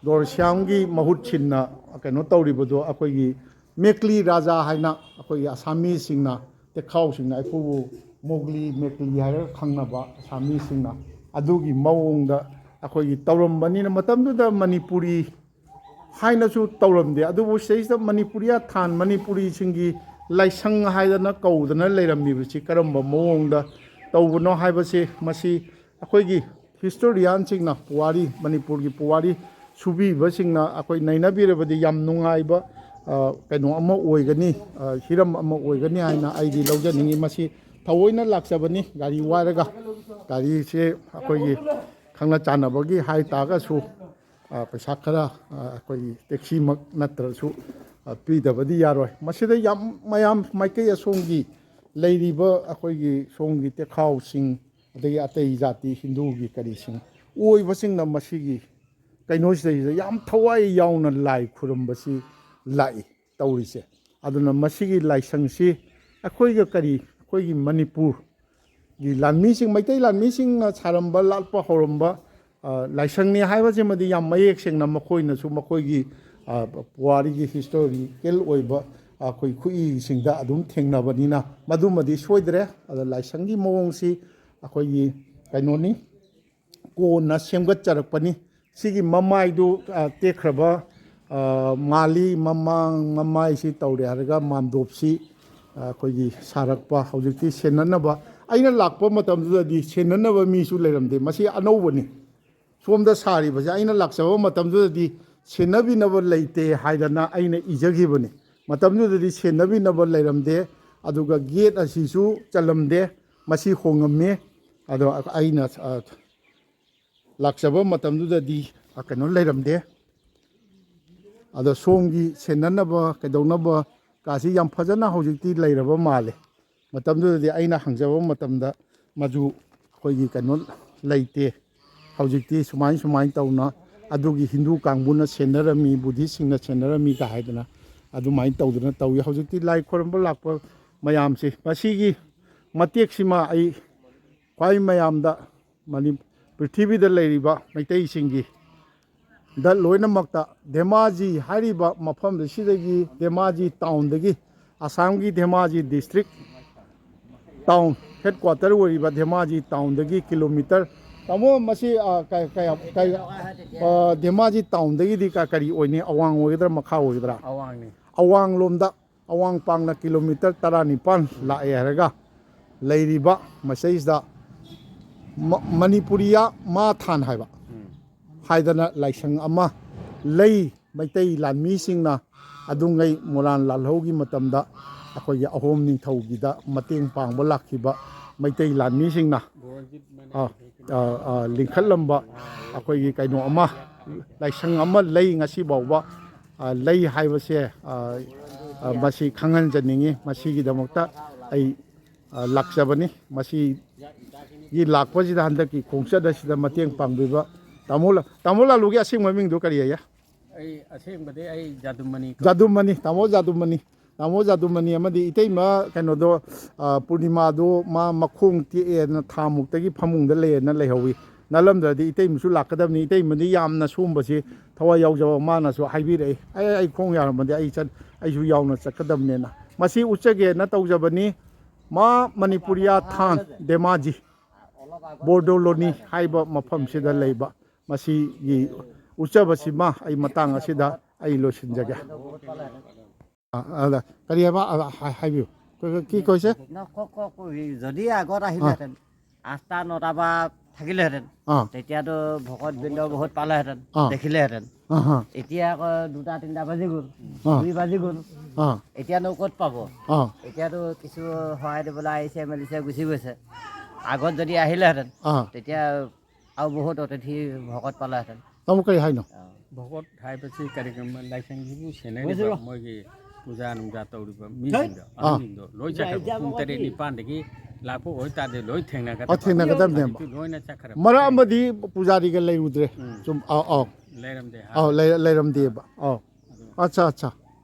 ꯒꯧꯔꯁ꯭ꯌꯥꯝꯒꯤ ꯃꯍꯨꯠ ꯁꯤꯟꯅ ꯀꯩꯅꯣ ꯇꯧꯔꯤꯕꯗꯣ ꯑꯩꯈꯣꯏꯒꯤ ꯃꯦꯛꯂꯤ ꯔꯥꯖꯥ ꯍꯥꯏꯅ ꯑꯩꯈꯣꯏꯒꯤ ꯑꯁꯥꯃꯤꯁꯤꯡꯅ, ꯇꯦꯈꯥꯎꯁꯤꯡꯅ ꯑꯩꯈꯣꯏꯕꯨ ꯃꯣꯒꯂꯤ, ꯃꯦꯛꯂꯤ ꯍꯥꯏꯔꯒ ꯈꯪꯅꯕ ꯑꯁꯥꯃꯤꯁꯤꯡꯅ ꯑꯗꯨꯒꯤ ꯃꯑꯣꯡꯗ ꯑꯩꯈꯣꯏꯒꯤ ꯇꯧꯔꯝꯕꯅꯤꯅ, ꯃꯇꯝꯗꯨꯗ ꯃꯅꯤꯄꯨꯔꯤ ꯍꯥꯏꯅꯁꯨ ꯇꯧꯔꯝꯗꯦ꯫ ꯑꯗꯨꯕꯨ ꯁꯤꯗꯩꯁꯤꯗ ꯃꯅꯤꯄꯨꯔꯤꯌꯥ ꯊꯥꯟ, ꯃꯅꯤꯄꯨꯔꯤꯁꯤꯡꯒꯤ ꯂꯥꯏꯁꯪ ꯍꯥꯏꯗꯅ ꯀꯧꯗꯅ ꯂꯩꯔꯝꯃꯤꯕꯁꯤ ꯀꯔꯝꯕ ꯃꯑꯣꯡꯗ ꯇꯧꯕꯅꯣ ꯍꯥꯏꯕꯁꯤ, ꯃꯁꯤ ꯑꯩꯈꯣꯏꯒꯤ ꯍꯤꯁꯇꯣꯔꯤꯌꯥꯟꯁꯤꯡꯅ, ꯄꯨꯋꯥꯔꯤ, ꯃꯅꯤꯄꯨꯔꯒꯤ ꯄꯨꯋꯥꯔꯤ ꯁꯨꯕꯤꯕꯁꯤꯡꯅ ꯑꯩꯈꯣꯏ ꯅꯩꯅꯕꯤꯔꯕꯗꯤ ꯌꯥꯝ ꯅꯨꯡꯉꯥꯏꯕ, ꯑ, ꯀꯩꯅꯣ ꯑꯃ ꯑꯣꯏꯒꯅꯤ, ꯑ, ꯍꯤꯔꯝ ꯑꯃ ꯑꯣꯏꯒꯅꯤ ꯍꯥꯏꯅ ꯑꯩꯗꯤ ꯂꯧꯖꯅꯤꯡꯉꯤ꯫ ꯃꯁꯤ ꯊꯑꯣꯏꯅ ꯂꯥꯛꯆꯕꯅꯤ ꯒꯥꯔꯤ ꯋꯥꯏꯔꯒ꯫ ꯒꯥꯔꯤꯁꯦ ꯑꯩꯈꯣꯏꯒꯤ ꯈꯪꯅ ꯆꯥꯟꯅꯕꯒꯤ ꯍꯥꯏ ꯇꯥꯔꯒꯁꯨ, ꯑ, ꯄꯩꯁꯥ ꯈꯔ, ꯑ, ꯑꯩꯈꯣꯏꯒꯤ ꯇꯦꯛꯁꯤꯃꯛ ꯅꯠꯇ꯭ꯔꯁꯨ, ꯑ, ꯄꯤꯗꯕꯗꯤ ꯌꯥꯔꯣꯏ꯫ ꯃꯁꯤꯗ ꯌꯥꯝ ꯃꯌꯥꯝ ꯃꯥꯏꯀꯩ ꯑꯁꯣꯝꯒꯤ ꯂꯩꯔꯤꯕ ꯑꯩꯈꯣꯏꯒꯤ ꯁꯣꯝꯒꯤ ꯇꯦꯈꯥꯎꯁꯤꯡ, ꯑꯗꯒꯤ ꯑꯇꯩ ꯖꯥꯇꯤ ꯍꯤꯟꯗꯨꯒꯤ ꯀꯔꯤꯁꯤꯡ ꯑꯣꯏꯕꯁꯤꯡꯅ ꯃꯁꯤꯒꯤ ꯀꯩꯅꯣꯁꯤꯗꯩꯁꯤꯗ ꯌꯥꯝ ꯊꯋꯥꯏ ꯌꯥꯎꯅ ꯂꯥꯏ ꯈꯨꯔꯨꯝꯕꯁꯤ ꯂꯥꯛꯏ ꯇꯧꯔꯤꯁꯦ꯫ ꯑꯗꯨꯅ ꯃꯁꯤꯒꯤ ꯂꯥꯏꯁꯪꯁꯤ ꯑꯩꯈꯣꯏꯒ ꯀꯔꯤ, ꯑꯩꯈꯣꯏꯒꯤ ꯃꯅꯤꯄꯨꯔꯒꯤ ꯂꯥꯟꯃꯤꯁꯤꯡ, ꯃꯩꯇꯩ ꯂꯥꯟꯃꯤꯁꯤꯡꯅ ꯁꯥꯔꯝꯕ, ꯂꯥꯠꯄ ꯍꯧꯔꯝꯕ, ꯑ, ꯂꯥꯏꯁꯪꯅꯤ ꯍꯥꯏꯕꯁꯤꯃꯗꯤ ꯌꯥꯝ ꯃꯌꯦꯛ ꯁꯦꯡꯅ ꯃꯈꯣꯏꯅꯁꯨ ꯃꯈꯣꯏꯒꯤ, ꯑ, ꯄꯨꯋꯥꯔꯤꯒꯤ ꯍꯤꯁꯇꯣꯔꯤꯀꯦꯜ ꯑꯣꯏꯕ ꯑꯩꯈꯣꯏ ꯈꯨꯠꯏꯁꯤꯡꯗ ꯑꯗꯨꯝ ꯊꯦꯡꯅꯕꯅꯤꯅ ꯃꯗꯨꯃꯗꯤ ꯁꯣꯏꯗ꯭ꯔꯦ꯫ ꯑꯗ ꯂꯥꯏꯁꯪꯒꯤ ꯃꯑꯣꯡꯁꯤ ꯑꯩꯈꯣꯏꯒꯤ ꯀꯩꯅꯣꯅꯤ, ꯀꯣꯟꯅ ꯁꯦꯝꯒꯠꯆꯔꯛꯄꯅꯤ꯫ ꯁꯤꯒꯤ ꯃꯃꯥꯏꯗꯨ, ꯑ, ꯇꯦꯛꯈ꯭ꯔꯕ, ꯑ, ꯃꯥꯜꯂꯤ꯫ ꯃꯃꯥꯡ ꯃꯃꯥꯏꯁꯤ ꯇꯧꯔꯦ ꯍꯥꯏꯔꯒ ꯃꯥꯝꯗꯣꯞꯁꯤ, ꯑ, ꯑꯩꯈꯣꯏꯒꯤ ꯁꯥꯔꯛꯄ꯫ ꯍꯧꯖꯤꯛꯇꯤ ꯁꯦꯟꯅꯅꯕ, ꯑꯩꯅ ꯂꯥꯛꯄ ꯃꯇꯝꯗꯨꯗꯗꯤ ꯁꯦꯟꯅꯅꯕ ꯃꯤꯁꯨ ꯂꯩꯔꯝꯗꯦ꯫ ꯃꯁꯤ ꯑꯅꯧꯕꯅꯤ꯫ ꯁꯣꯝꯗ ꯁꯥꯔꯤꯕꯁꯦ ꯑꯩꯅ ꯂꯥꯛꯆꯕ ꯃꯇꯝꯗꯨꯗꯗꯤ ꯁꯦꯟꯅꯕꯤꯅꯕ ꯂꯩꯇꯦ ꯍꯥꯏꯗꯅ ꯑꯩꯅ ꯏꯖꯈꯤꯕꯅꯤ꯫ ꯃꯇꯝꯗꯨꯗꯗꯤ ꯁꯦꯟꯅꯕꯤꯅꯕ ꯂꯩꯔꯝꯗꯦ, ꯑꯗꯨꯒ ꯒꯦꯠ ꯑꯁꯤꯁꯨ ꯆꯜꯂꯝꯗꯦ꯫ ꯃꯁꯤ ꯍꯣꯡꯉꯝꯃꯦ꯫ ꯑꯗꯣ ꯑꯩꯅ, ꯑ, ꯂꯥꯛꯆꯕ ꯃꯇꯝꯗꯨꯗꯗꯤ, ꯑ, ꯀꯩꯅꯣ ꯂꯩꯔꯝꯗꯦ꯫ ꯑꯗꯣ ꯁꯣꯝꯒꯤ ꯁꯦꯟꯅꯅꯕ ꯀꯩꯗꯧꯅꯕ ꯀꯥꯁꯤ ꯌꯥꯝ ꯐꯖꯅ ꯍꯧꯖꯤꯛꯇꯤ ꯂꯩꯔꯕ ꯃꯥꯜꯂꯦ꯫ ꯃꯇꯝꯗꯨꯗꯗꯤ ꯑꯩꯅ ꯍꯪꯖꯕ ꯃꯇꯝꯗ ꯃꯗꯨ ꯑꯩꯈꯣꯏꯒꯤ ꯀꯩꯅꯣ ꯂꯩꯇꯦ꯫ ꯍꯧꯖꯤꯛꯇꯤ ꯁꯨꯃꯥꯏ ꯁꯨꯃꯥꯏꯅ ꯇꯧꯅ ꯑꯗꯨꯒꯤ ꯍꯤꯟꯗꯨ ꯀꯥꯡꯕꯨꯅ ꯁꯦꯟꯅꯔꯝꯃꯤ, ꯕꯨꯙꯤꯁꯁꯤꯡꯅ ꯁꯦꯟꯅꯔꯝꯃꯤ ꯀ ꯍꯥꯏꯗꯅ ꯑꯗꯨꯃꯥꯏꯅ ꯇꯧꯗꯅ ꯇꯧꯏ꯫ ꯍꯧꯖꯤꯛꯇꯤ ꯂꯥꯏ ꯈꯣꯏꯔꯝꯕ ꯂꯥꯛꯄ ꯃꯌꯥꯝꯁꯦ, ꯃꯁꯤꯒꯤ ꯃꯇꯦꯛꯁꯤꯃ ꯑꯩ ꯈ꯭ꯋꯥꯏ ꯃꯌꯥꯝꯗ ꯃꯅꯤ-, ꯄ꯭ꯔꯤꯊꯤꯕꯤꯗ ꯂꯩꯔꯤꯕ ꯃꯩꯇꯩꯁꯤꯡꯒꯤ ꯗ ꯂꯣꯏꯅꯃꯛꯇ ꯙꯦꯃꯥꯖꯤ ꯍꯥꯏꯔꯤꯕ ꯃꯐꯝ ꯑꯁꯤꯗꯒꯤ, ꯙꯦꯃꯥꯖꯤ ꯇꯥꯎꯟꯗꯒꯤ, ꯑꯁꯥꯝꯒꯤ ꯙꯦꯃꯥꯖꯤ ꯗꯤꯁꯇ꯭ꯔꯤꯛ ꯇꯥꯎꯟ ꯍꯦꯗꯀ꯭ꯋꯥꯇꯔ ꯑꯣꯏꯔꯤꯕ ꯙꯦꯃꯥꯖꯤ ꯇꯥꯎꯟꯗꯒꯤ ꯀꯤꯂꯣꯃꯤꯇꯔ, ꯇꯥꯃꯣ, ꯃꯁꯤ, ꯑ, ꯀ-, ꯀꯌꯥ-, ꯀꯌꯥ-, ꯑ, ꯙꯦꯃꯥꯖꯤ ꯇꯥꯎꯟꯗꯒꯤꯗꯤ ꯀ-, ꯀꯔꯤ ꯑꯣꯏꯅꯤ? ꯑꯋꯥꯡ ꯑꯣꯏꯒꯗ꯭ꯔꯥ, ꯃꯈꯥ ꯑꯣꯏꯒꯗ꯭ꯔꯥ? ꯑꯋꯥꯡꯅꯤ꯫ ꯑꯋꯥꯡꯂꯣꯝꯗ, ꯑꯋꯥꯡ ꯄꯥꯡꯅ ꯀꯤꯂꯣꯃꯤꯇꯔ ꯇꯔꯥꯅꯤꯄꯥꯟ ꯂꯥꯛꯑꯦ ꯍꯥꯏꯔꯒ ꯂꯩꯔꯤꯕ ꯃꯁꯤꯗꯩꯁꯤꯗ ꯃ-, ꯃꯅꯤꯄꯨꯔꯤꯌꯥ ꯃꯥ ꯊꯥꯟ ꯍꯥꯏꯕ, ꯎꯝ꯫ ꯍꯥꯏꯗꯅ ꯂꯥꯏꯁꯪ ꯑꯃ ꯂꯩ꯫ ꯃꯩꯇꯩ ꯂꯥꯟꯃꯤꯁꯤꯡꯅ ꯑꯗꯨꯉꯩ ꯃꯣꯔꯥꯟ ꯂꯥꯜꯍꯧꯒꯤ ꯃꯇꯝꯗ ꯑꯩꯈꯣꯏꯒꯤ ꯑꯍꯣꯝ ꯅꯤꯡꯊꯧꯒꯤꯗ ꯃꯇꯦꯡ ꯄꯥꯡꯕ ꯂꯥꯛꯈꯤꯕ ꯃꯩꯇꯩ ꯂꯥꯟꯃꯤꯁꯤꯡꯅ, ꯑ, ꯑ, ꯑ, ꯂꯤꯡꯈꯠꯂꯝꯕ ꯑꯩꯈꯣꯏꯒꯤ ꯀꯩꯅꯣ ꯑꯃ, ꯂꯥꯏꯁꯪ ꯑꯃ ꯂꯩ ꯉꯁꯤ ꯐꯥꯎꯕ꯫ ꯑ, ꯂꯩ ꯍꯥꯏꯕꯁꯦ, ꯑ, ꯑ, ꯃꯁꯤ ꯈꯪꯍꯟꯖꯅꯤꯡꯉꯤ꯫ ꯃꯁꯤꯒꯤꯗꯃꯛꯇ ꯑꯩ, ꯑ, ꯂꯥꯛꯆꯕꯅꯤ꯫ ꯃꯁꯤꯒꯤ ꯂꯥꯛꯄꯁꯤꯗ, ꯍꯟꯗꯛꯀꯤ ꯈꯣꯡꯆꯠ ꯑꯁꯤꯗ ꯃꯇꯦꯡ ꯄꯥꯡꯕꯤꯕ ꯇꯥꯃꯣ ꯂ-, ꯇꯥꯃꯣ ꯂꯥꯂꯨꯒꯤ ꯑꯁꯦꯡꯕ ꯃꯤꯡꯗꯣ ꯀꯔꯤ ꯍꯥꯏꯌꯦ? ꯑꯩ ꯑꯁꯦꯡꯕꯗꯤ ꯑꯩ ꯖꯥꯗꯨꯃꯅꯤ ꯀꯧꯏ꯫ ꯖꯥꯗꯨꯃꯅꯤ, ꯇꯥꯃꯣ ꯖꯥꯗꯨꯃꯅꯤ꯫ ꯇꯥꯃꯣ ꯖꯥꯗꯨꯃꯅꯤ ꯑꯃꯗꯤ ꯏꯇꯩꯃ ꯀꯩꯅꯣꯗꯣ, ꯑ, ꯄꯨꯔꯅꯤꯃꯥꯗꯣ ꯃꯥ ꯃꯈꯣꯡ ꯇꯦꯛꯑꯦꯅ ꯊꯥ ꯃꯨꯛꯇꯒꯤ ꯐꯃꯨꯡꯗ ꯂꯩꯌꯦꯅ ꯂꯩꯍꯧꯋꯤ꯫ ꯅꯠꯂꯝꯗ꯭ꯔꯗꯤ ꯏꯇꯩꯃꯁꯨ ꯂꯥꯛꯀꯗꯕꯅꯤ꯫ ꯏꯇꯩꯃꯗꯤ ꯌꯥꯝꯅ ꯁꯨꯝꯕꯁꯤ ꯊꯋꯥꯏ ꯌꯥꯎꯖꯕ, ꯃꯥꯅꯁꯨ ꯍꯥꯏꯕꯤꯔꯛꯏ, "ꯑꯩ, ꯑꯩ ꯈꯣꯡ ꯌꯥꯔꯝꯃꯗꯤ ꯑꯩ ꯆꯠ-, ꯑꯩꯁꯨ ꯌꯥꯎꯅ ꯆꯠꯀꯗꯕꯅꯦꯅ"꯫ ꯃꯁꯤ ꯎꯠꯆꯒꯦꯅ ꯇꯧꯖꯕꯅꯤ꯫ ꯃꯥ ꯃꯅꯤꯄꯨꯔꯤꯌꯥ ꯊꯥꯟ ꯙꯦꯃꯥꯖꯤ ꯕꯣꯔꯗꯣꯂꯣꯅꯤ ꯍꯥꯏꯕ ꯃꯐꯝꯁꯤꯗ ꯂꯩꯕ ꯃꯁꯤꯒꯤ ꯎꯠꯆꯕꯁꯤꯃ ꯑꯩ ꯃꯇꯥꯡ ꯑꯁꯤꯗ ꯑꯩ ꯂꯣꯏꯁꯤꯟꯖꯒꯦ꯫ ꯑ, ꯑꯗ ꯀꯔꯤ ꯍꯥꯏꯕ? ꯑ, ꯍꯥꯏ-, ꯍꯥꯏꯕꯤꯌꯨ꯫ ꯀ-, ꯀ-, কি কৈছে? ন-, ক-, ক-, ক-, যদি আগত আহিলেহেঁতেন, আঠটা নটা বা থাকিলেহেঁতেন, অ। তেতিয়াতো ভকতবৃন্দ বহুত পালেহেঁতেন, অ। দেখিলেহেঁতেন। অ, হ। এতিয়া আকৌ দুটা তিনিটা বাজি গ'ল, অ। দুই বাজি গ'ল। অ। এতিয়ানো ক'ত পাব? অ। এতিয়াতো কিছু সহায় দিবলৈ আহিছে, মেলিছে, গুচি গৈছে। আগত যদি আহিলেহেঁতেন, অ। তেতিয়া আৰু বহুত অতিথি ভকত পালেহেঁতেন। ꯇꯥꯃꯣ ꯀꯔꯤ ꯍꯥꯏꯅꯣ? ꯚকꯠ ꯍꯥꯏꯕꯁꯤ ꯀꯔꯤꯒꯨꯝꯕ ꯂꯥꯏꯁꯪꯁꯤꯕꯨ ꯁꯦꯟꯅꯔꯤꯕ ꯃꯣꯏꯒꯤ ꯄꯨꯖꯥ ꯅꯨꯡꯖꯥ ꯇꯧꯔꯤꯕ ꯃꯤꯁꯤꯡꯗꯣ, ꯑꯥ꯫ ꯑꯍꯟꯁꯤꯡꯗꯣ ꯂꯣꯏ ꯆꯠꯈ꯭ꯔꯕ꯫ ꯄꯨꯡ ꯇꯔꯦꯠ ꯅꯤꯄꯥꯟꯗꯒꯤ ꯂꯥꯛꯄ ꯑꯣꯏꯇꯥꯔꯗꯤ ꯂꯣꯏ ꯊꯦꯡꯅꯒꯗꯕ꯫ ꯑꯣ, ꯊꯦꯡꯅꯒꯗꯕꯅꯦꯕ꯫ ꯍꯧꯖꯤꯛꯇꯤ ꯂꯣꯏꯅ ꯆꯠꯈ꯭ꯔꯕ꯫ ꯃꯔꯛ ꯑꯃꯗꯤ ꯄꯨꯖꯥꯔꯤꯒ ꯂꯩꯔꯨꯗ꯭ꯔꯦ꯫ ꯎꯝ꯫ ꯆꯨꯝ ꯑꯧ ꯑꯧ ꯂꯩꯔꯝꯗꯦ ꯍꯥ? ꯑꯧ ꯂꯩ- ꯂꯩꯔꯝꯗꯦꯕ꯫ ꯑꯧ꯫ ꯑꯠꯆꯥ ꯑꯠꯆꯥ꯫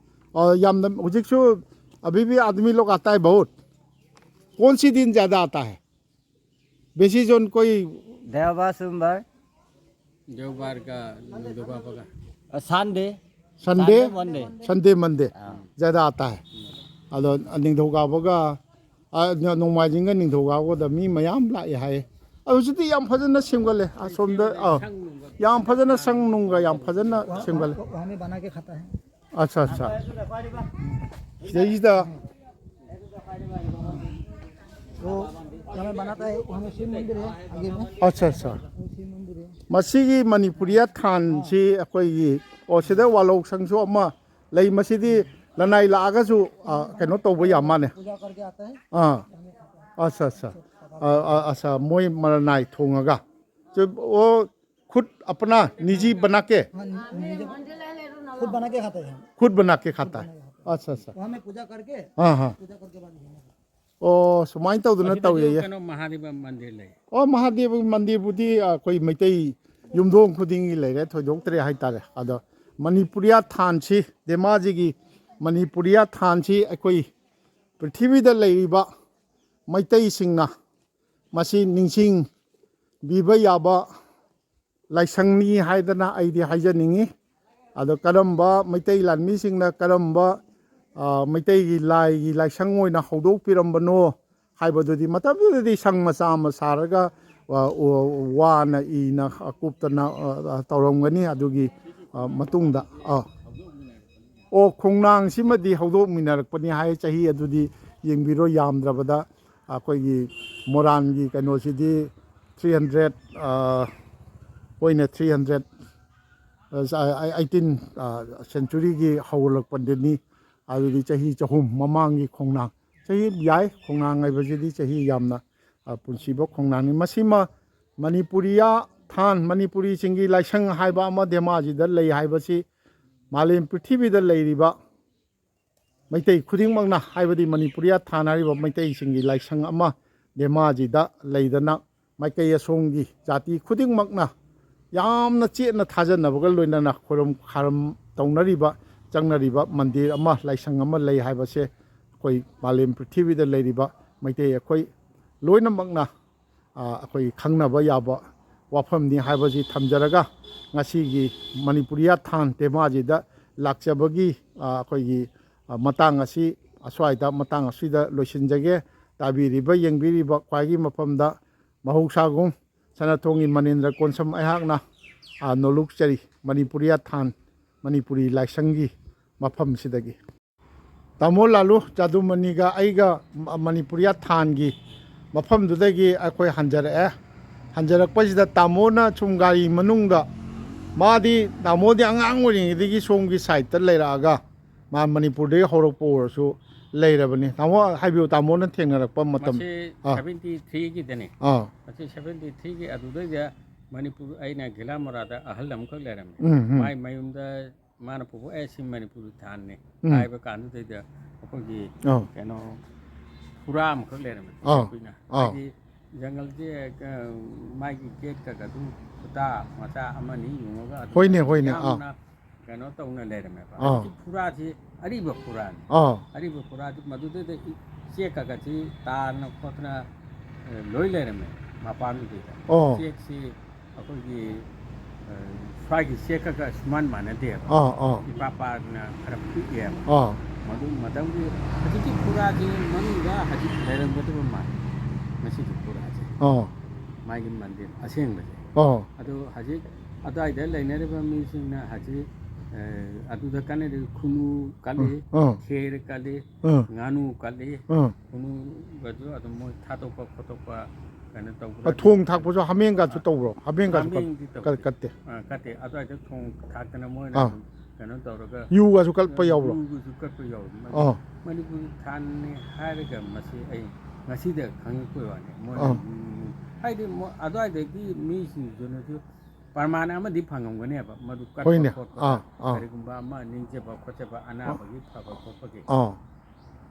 ꯑ, ꯌꯥꯝꯅ ꯍꯧꯖꯤꯛꯁꯨ अभी भी आदमी लोग आता है बहुत? कौन सी दिन ज़्यादा आता है? बेसी जन कोई देवबार सोमबार। ꯖꯧꯕꯥꯔꯒ ꯅꯤꯡꯊꯧꯀꯥꯕꯒ꯫ और Sunday. Sunday? Monday. Sunday Monday हाँ। ज़्यादा आता है। ꯑꯗꯣ ꯅꯤꯡꯊꯧꯀꯥꯕꯒ ꯑ, ꯅꯣ- ꯅꯣꯡꯃꯥꯏꯖꯤꯡꯒ ꯅꯤꯡꯊꯧꯀꯥꯕꯒꯗ ꯃꯤ ꯃꯌꯥꯝ ꯂꯥꯛꯑꯦ ꯍꯥꯏꯌꯦ꯫ ꯑꯗꯣ ꯍꯧꯖꯤꯛꯇꯤ ꯌꯥꯝ ꯐꯖꯅ ꯁꯦꯝꯒꯠꯂꯦ ꯑꯁꯣꯝꯗ꯫ ꯑꯥ, ꯌꯥꯝ ꯐꯖꯅ ꯁꯪ ꯅꯨꯡꯒ ꯌꯥꯝ ꯐꯖꯅ ꯁꯦꯝꯒꯠꯂꯦ꯫ वहाँ में बना के खाता है। ꯑꯠꯆꯥ ꯑꯠꯆꯥ꯫ ꯁꯤꯗꯩꯁꯤꯗ वो हमें बनाता है, वो हमें शिव मंदिर है आगे में। ꯑꯠꯆꯥ ꯑꯠꯆꯥ꯫ वो शिव मंदिर है। ꯃꯁꯤꯒꯤ ꯃꯅꯤꯄꯨꯔꯤꯌꯥ ꯊꯥꯟꯁꯤ ꯑꯩꯈꯣꯏꯒꯤ, ꯑꯣ, ꯁꯤꯗ ꯋꯥꯂꯧ ꯁꯪꯁꯨ ꯑꯃ ꯂꯩ꯫ ꯃꯁꯤꯗꯤ ꯂꯅꯥꯏ ꯂꯥꯛꯑꯒꯁꯨ, ꯑ, ꯀꯩꯅꯣ ꯇꯧꯕ ꯌꯥꯝ ꯃꯥꯟꯅꯦ꯫ पूजा करके आता है। ꯑꯥ꯫ ꯑꯠꯆꯥ ꯑꯠꯆꯥ꯫ ꯑ, ꯑ, ꯑꯠꯆꯥ, ꯃꯣꯏ ꯃꯔꯅꯥꯏ ꯊꯣꯡꯉꯒ꯫ ꯆꯨ- ꯑꯣ, खुद अपना निजी बना के? हाँ, निजी खुद बना के खाता है हम। खुद बना के खाता है। अच्छा अच्छा। वहाँ में पूजा करके, हाँ हाँ। पूजा करके बाद ही है। ꯑꯣ, ꯁꯨꯃꯥꯏꯅ ꯇꯧꯗꯅ ꯑꯁꯤꯗꯁꯨ ꯇꯧꯋꯦꯌꯦ꯫ ꯀꯩꯅꯣ ꯃꯍꯥꯗꯦꯕ ꯃꯟꯗꯤꯔ ꯂꯩ꯫ ꯑꯣ, ꯃꯍꯥꯗꯦꯕꯒꯤ ꯃꯟꯗꯤꯔꯕꯨꯗꯤ ꯑꯩꯈꯣꯏ ꯃꯩꯇꯩ ꯌꯨꯝꯊꯣꯡ ꯈꯨꯗꯤꯡꯒꯤ ꯂꯩꯔꯦ, ꯊꯣꯏꯗꯣꯛꯇ꯭ꯔꯦ ꯍꯥꯏꯇꯥꯔꯦ꯫ ꯑꯗꯣ ꯃꯅꯤꯄꯨꯔꯤꯌꯥ ꯊꯥꯟꯁꯤ, ꯙꯦꯃꯥꯖꯤꯒꯤ ꯃꯅꯤꯄꯨꯔꯤꯌꯥ ꯊꯥꯟꯁꯤ ꯑꯩꯈꯣꯏ ꯄ꯭ꯔꯤꯊꯤꯕꯤꯗ ꯂꯩꯔꯤꯕ ꯃꯩꯇꯩꯁꯤꯡꯅ ꯃꯁꯤ ꯅꯤꯡꯁꯤꯡꯕꯤꯕ ꯌꯥꯕ ꯂꯥꯏꯁꯪꯅꯤ ꯍꯥꯏꯗꯅ ꯑꯩꯗꯤ ꯍꯥꯏꯖꯅꯤꯡꯉꯤ꯫ ꯑꯗꯣ ꯀꯔꯝꯕ ꯃꯩꯇꯩ ꯂꯥꯟꯃꯤꯁꯤꯡꯅ ꯀꯔꯝꯕ, ꯑ, ꯃꯩꯇꯩꯒꯤ ꯂꯥꯏꯒꯤ ꯂꯥꯏꯁꯪ ꯑꯣꯏꯅ ꯍꯧꯗꯣꯛꯄꯤꯔꯝꯕꯅꯣ ꯍꯥꯏꯕꯗꯨꯗꯤ ꯃꯇꯝꯗꯨꯗꯗꯤ ꯁꯪ ꯃꯆꯥ ꯑꯃ ꯁꯥꯔꯒ, ꯑ, ꯎ- ꯋꯥꯅ ꯏꯅ ꯀꯨꯞꯇꯅ, ꯑ, ꯑ, ꯇꯧꯔꯝꯒꯅꯤ꯫ ꯑꯗꯨꯒꯤ, ꯑ, ꯃꯇꯨꯡꯗ, ꯑ, ꯑꯣ, ꯈꯣꯡꯅꯥꯡꯁꯤꯃꯗꯤ ꯍꯧꯗꯣꯛꯃꯤꯟꯅꯔꯛꯄꯅꯤ ꯍꯥꯏ꯫ ꯆꯍꯤ ꯑꯗꯨꯗꯤ ꯌꯦꯡꯕꯤꯔꯣ, ꯌꯥꯝꯗ꯭ꯔꯕꯗ ꯑꯩꯈꯣꯏꯒꯤ ꯃꯣꯔꯥꯟꯒꯤ ꯀꯩꯅꯣꯁꯤꯗꯤ ꯊ꯭ꯔꯤ ꯍꯟꯗ꯭ꯔꯦꯠ, ꯑꯣꯏꯅ ꯊ꯭ꯔꯤ ꯍꯟꯗ꯭ꯔꯦꯠ ꯑꯩꯠꯇꯤꯟ ꯁꯦꯟꯆꯨꯔꯤꯒꯤ ꯍꯧꯔꯛꯄꯗꯅꯤ꯫ ꯑꯗꯨꯗꯤ ꯆꯍꯤ ꯆꯍꯨꯝ ꯃꯃꯥꯡꯒꯤ ꯈꯣꯡꯅꯥꯡ꯫ ꯆꯍꯤ ꯌꯥꯏ, ꯈꯣꯡꯅꯥꯡ ꯍꯥꯏꯕꯁꯤꯗꯤ ꯆꯍꯤ ꯌꯥꯝꯅ, ꯑ, ꯄꯨꯟꯁꯤꯕ ꯈꯣꯡꯅꯥꯡꯅꯤ꯫ ꯃꯁꯤꯃ ꯃꯅꯤꯄꯨꯔꯤꯌꯥ ꯊꯥꯟ, ꯃꯅꯤꯄꯨꯔꯤꯁꯤꯡꯒꯤ ꯂꯥꯏꯁꯪ ꯍꯥꯏꯕ ꯑꯃ ꯙꯦꯃꯥꯖꯤꯗ ꯂꯩ ꯍꯥꯏꯕꯁꯤ ꯃꯥꯂꯦꯝ ꯄ꯭ꯔꯤꯊꯤꯕꯤꯗ ꯂꯩꯔꯤꯕ ꯃꯩꯇꯩ ꯈꯨꯗꯤꯡꯃꯛꯅ, ꯍꯥꯏꯕꯗꯤ ꯃꯅꯤꯄꯨꯔꯤꯌꯥ ꯊꯥꯟ ꯍꯥꯏꯔꯤꯕ ꯃꯩꯇꯩꯁꯤꯡꯒꯤ ꯂꯥꯏꯁꯪ ꯑꯃ ꯙꯦꯃꯥꯖꯤꯗ ꯂꯩꯗꯅ, ꯃꯥꯏꯀꯩ ꯑꯁꯣꯝꯒꯤ ꯖꯥꯇꯤ ꯈꯨꯗꯤꯡꯃꯛꯅ ꯌꯥꯝꯅ ꯆꯦꯠꯅ ꯊꯥꯖꯅꯕꯒ ꯂꯣꯏꯅꯅ ꯈꯨꯔꯨꯝ ꯈꯥꯔꯝ ꯇꯧꯅꯔꯤꯕ, ꯆꯪꯅꯔꯤꯕ ꯃꯟꯗꯤꯔ ꯑꯃ, ꯂꯥꯏꯁꯪ ꯑꯃ ꯂꯩ ꯍꯥꯏꯕꯁꯦ ꯑꯩꯈꯣꯏ ꯃꯥꯂꯦꯝ ꯄ꯭ꯔꯤꯊꯤꯕꯤꯗ ꯂꯩꯔꯤꯕ ꯃꯩꯇꯩ ꯑꯩꯈꯣꯏ ꯂꯣꯏꯅꯃꯛꯅ, ꯑ, ꯑꯩꯈꯣꯏ ꯈꯪꯅꯕ ꯌꯥꯕ ꯋꯥꯐꯝꯅꯤ ꯍꯥꯏꯕꯁꯤ ꯊꯝꯖꯔꯒ, ꯉꯁꯤꯒꯤ ꯃꯅꯤꯄꯨꯔꯤꯌꯥ ꯊꯥꯟ ꯙꯦꯃꯥꯖꯤꯗ ꯂꯥꯛꯆꯕꯒꯤ, ꯑ, ꯑꯩꯈꯣꯏꯒꯤ, ꯑ, ꯃꯇꯥꯡ ꯑꯁꯤ ꯑꯁ꯭ꯋꯥꯏꯗ, ꯃꯇꯥꯡ ꯑꯁꯤꯗ ꯂꯣꯏꯁꯤꯟꯖꯒꯦ꯫ ꯇꯥꯕꯤꯔꯤꯕ, ꯌꯦꯡꯕꯤꯔꯤꯕ ꯈ꯭ꯋꯥꯏꯒꯤ ꯃꯐꯝꯗ ꯃꯍꯧꯁꯥꯒꯨꯝ ꯁꯅꯥꯊꯣꯡꯒꯤ ꯃꯅꯤꯟꯗ꯭ꯔ ꯀꯣꯟꯁꯝ ꯑꯩꯍꯥꯛꯅ, ꯑ, ꯅꯣꯂꯨꯛꯆꯔꯤ, ꯃꯅꯤꯄꯨꯔꯤꯌꯥ ꯊꯥꯟ ꯃꯅꯤꯄꯨꯔꯤ ꯂꯥꯏꯁꯪꯒꯤ ꯃꯐꯝꯁꯤꯗꯒꯤ꯫ ꯇꯥꯃꯣ ꯂꯥꯂꯨ ꯆꯥꯗꯨꯃꯅꯤꯒ ꯑꯩꯒ ꯃ-, ꯃꯅꯤꯄꯨꯔꯤꯌꯥ ꯊꯥꯟꯒꯤ ꯃꯐꯝꯗꯨꯗꯒꯤ ꯑꯩꯈꯣꯏ ꯍꯟꯖꯔꯛꯑꯦ꯫ ꯍꯟꯖꯔꯛꯄꯁꯤꯗ ꯇꯥꯃꯣꯅ ꯁꯨꯝ ꯒꯥꯔꯤ ꯃꯅꯨꯡꯗ, ꯃꯥꯗꯤ, ꯇꯥꯃꯣꯗꯤ ꯑꯉꯥꯡ ꯑꯣꯏꯔꯤꯉꯩꯗꯒꯤ ꯁꯣꯝꯒꯤ ꯁꯥꯏꯠꯇ ꯂꯩꯔꯛꯑꯒ, ꯃꯥ ꯃꯅꯤꯄꯨꯔꯗꯒꯤ ꯍꯧꯔꯛꯄ ꯑꯣꯏꯔꯁꯨ ꯂꯩꯔꯕꯅꯤ꯫ ꯇꯥꯃꯣ ꯍꯥꯏꯕꯤꯌꯨ, ꯇꯥꯃꯣꯅ ꯊꯦꯡꯅꯔꯛꯄ ꯃꯇꯝ꯫ ꯃꯁꯤ ꯑꯥ꯫ ꯁꯚꯦꯟꯇꯤ ꯊ꯭ꯔꯤꯒꯤꯗꯅꯤ꯫ ꯑꯥ꯫ ꯃꯁꯤ ꯁꯚꯦꯟꯇꯤ ꯊ꯭ꯔꯤꯒꯤ ꯑꯗꯨꯗꯩꯗ ꯃꯅꯤꯄꯨꯔ, ꯑꯩꯅ ꯘꯤꯂꯥꯃꯣꯔꯥꯗ ꯑꯍꯜ ꯑꯃꯈꯛ ꯂꯩꯔꯝꯃꯤ꯫ ꯎꯝ, ꯎꯝ꯫ ꯃꯥꯏ ꯃꯌꯨꯝꯗ ꯃꯥꯅ ꯄꯨꯕ, "ꯑꯦ, ꯁꯤ ꯃꯅꯤꯄꯨꯔꯤ ꯊꯥꯟꯅꯤ" ꯎꯝ꯫ ꯍꯥꯏꯕ ꯀꯥꯟꯗꯨꯗꯩꯗ ꯑꯩꯈꯣꯏꯒꯤ ꯑꯥ꯫ ꯀꯩꯅꯣ ꯐꯨꯔꯥ ꯑꯃꯈꯛ ꯂꯩꯔꯝꯃꯦ꯫ ꯑꯥ꯫ ꯑꯩꯈꯣꯏꯅ ꯑꯥ꯫ ꯍꯥꯏꯗꯤ ꯖꯪꯒꯜꯁꯦ, ꯑ, ꯃꯥꯒꯤ ꯒꯦꯠꯀꯒꯗꯨ ꯈꯨꯇꯥ ꯃꯆꯥ ꯑꯃꯅꯤ ꯌꯨꯡꯉꯒ ꯑꯗꯨꯝ ꯍꯣꯏꯅꯦ, ꯍꯣꯏꯅꯦ꯫ ꯑꯥ꯫ ꯌꯥꯝꯅ ꯀꯩꯅꯣ ꯇꯧꯅ ꯂꯩꯔꯝꯃꯦꯕ꯫ ꯑꯥ꯫ ꯍꯧꯖꯤꯛꯀꯤ ꯐꯨꯔꯥꯁꯤ ꯑꯔꯤꯕ ꯐꯨꯔꯥꯅꯤ꯫ ꯑꯥ꯫ ꯑꯔꯤꯕ ꯐꯨꯔꯥꯁꯤ ꯃꯗꯨꯗꯩꯗ ꯏ-, ꯆꯦꯛꯀꯒꯁꯤ ꯇꯥꯗꯅ ꯈꯣꯠꯇꯅ, ꯑ, ꯂꯣꯏ ꯂꯩꯔꯝꯃꯦ ꯃꯄꯥꯟꯗꯨꯗꯩꯗ꯫ ꯑꯣ꯫ ꯆꯦꯛꯁꯤ ꯑꯩꯈꯣꯏꯒꯤ, ꯑ, ꯁ꯭ꯋꯥꯏꯒꯤ ꯆꯦꯛꯀꯒ ꯁꯨꯃꯥꯟ ꯃꯥꯟꯅꯗꯦꯕ꯫ ꯑꯥ, ꯑꯥ꯫ ꯏꯄꯥ ꯄꯥꯗꯅ ꯈꯔ ꯄꯤꯛꯑꯦꯕ꯫ ꯑꯥ꯫ ꯃꯗꯨ ꯃꯇꯝꯒꯤ ꯍꯧꯖꯤꯛꯀꯤ ꯐꯨꯔꯥꯁꯤ ꯃꯅꯨꯡꯗ ꯍꯧꯖꯤꯛ ꯂꯩꯔꯝꯒꯗꯕ ꯃꯥꯜꯂꯤ, ꯃꯁꯤꯒꯤ ꯐꯨꯔꯥꯁꯦ꯫ ꯑꯥ꯫ ꯃꯥꯒꯤ ꯃꯟꯗꯤꯔ ꯑꯁꯦꯡꯕꯁꯦ꯫ ꯑꯥ꯫ ꯑꯗꯨ ꯍꯧꯖꯤꯛ ꯑꯗꯨꯋꯥꯏꯗ ꯂꯩꯅꯔꯤꯕ ꯃꯤꯁꯤꯡꯅ ꯍꯧꯖꯤꯛ, ꯑ, ꯑꯗꯨꯗ ꯀꯥꯟꯅꯔꯤꯕ ꯈꯨꯅꯨ ꯀꯜꯂꯤ, ꯑꯥ, ꯑꯥ꯫ ꯈꯦꯔ ꯀꯜꯂꯤ, ꯑꯥ꯫ ꯉꯥꯅꯨ ꯀꯜꯂꯤ, ꯑꯥ꯫ ꯈꯨꯅꯨꯒꯁꯨ ꯑꯗꯨꯝ ꯃꯣꯏ ꯊꯥꯗꯣꯛꯄ ꯈꯣꯠꯇꯣꯛꯄ ꯀꯩꯅꯣ ꯇꯧꯕ꯭ꯔꯥ? ꯑ, ꯊꯣꯡ ꯊꯥꯛꯄꯁꯨ ꯍꯥꯃꯦꯡꯒꯁꯨ ꯑ, ꯇꯧꯕ꯭ꯔꯣ? ꯍꯥꯃꯦꯡꯒꯁꯨ ꯀꯠ-, ꯍꯥꯃꯦꯡꯗꯤ ꯇꯧꯗꯦ꯫ ꯀꯠ-, ꯀꯠꯇꯦ? ꯑ, ꯀꯠꯇꯦ꯫ ꯑꯗꯨꯋꯥꯏꯗ ꯊꯣꯡ ꯊꯥꯛꯇꯅ ꯃꯣꯏꯅ ꯑꯥ꯫ ꯑꯗꯨꯝ ꯀꯩꯅꯣ ꯇꯧꯔꯒ, ꯌꯨꯒꯁꯨ ꯀꯠꯄ ꯑ, ꯌꯥꯎꯕ꯭ꯔꯣ? ꯌꯨꯒꯁꯨ ꯀꯠꯄ ꯌꯥꯎꯋꯤ꯫ ꯃꯅꯤ-, ꯑꯥ꯫ ꯃꯅꯤꯄꯨꯔꯤ ꯊꯥꯟꯅꯤ ꯍꯥꯏꯔꯒ ꯃꯁꯤ ꯑꯩ ꯉꯁꯤꯗ ꯈꯪꯉꯛꯄꯩ ꯋꯥꯅꯤ꯫ ꯃꯣꯏꯅ, ꯑꯥ꯫ ꯎꯝ, ꯍꯥꯏꯗꯤ ꯃꯣ-, ꯑꯗꯨꯋꯥꯏꯗꯒꯤ ꯃꯤꯁꯤꯡꯗꯨꯅꯁꯨ ꯄ꯭ꯔꯃꯥꯟ ꯑꯃꯗꯤ ꯐꯪꯉꯝꯒꯅꯦꯕ, ꯃꯗꯨ ꯀꯠꯄ ꯍꯣꯏꯅꯦ꯫ ꯈꯣꯠꯄ, ꯑꯥ, ꯑꯥ꯫ ꯀꯔꯤꯒꯨꯝꯕ ꯑꯃ ꯅꯤꯡꯖꯕ ꯈꯣꯠꯆꯕ, ꯑꯅꯥꯕꯒꯤ ꯐꯕ ꯈꯣꯠꯄꯒꯤ, ꯑꯥ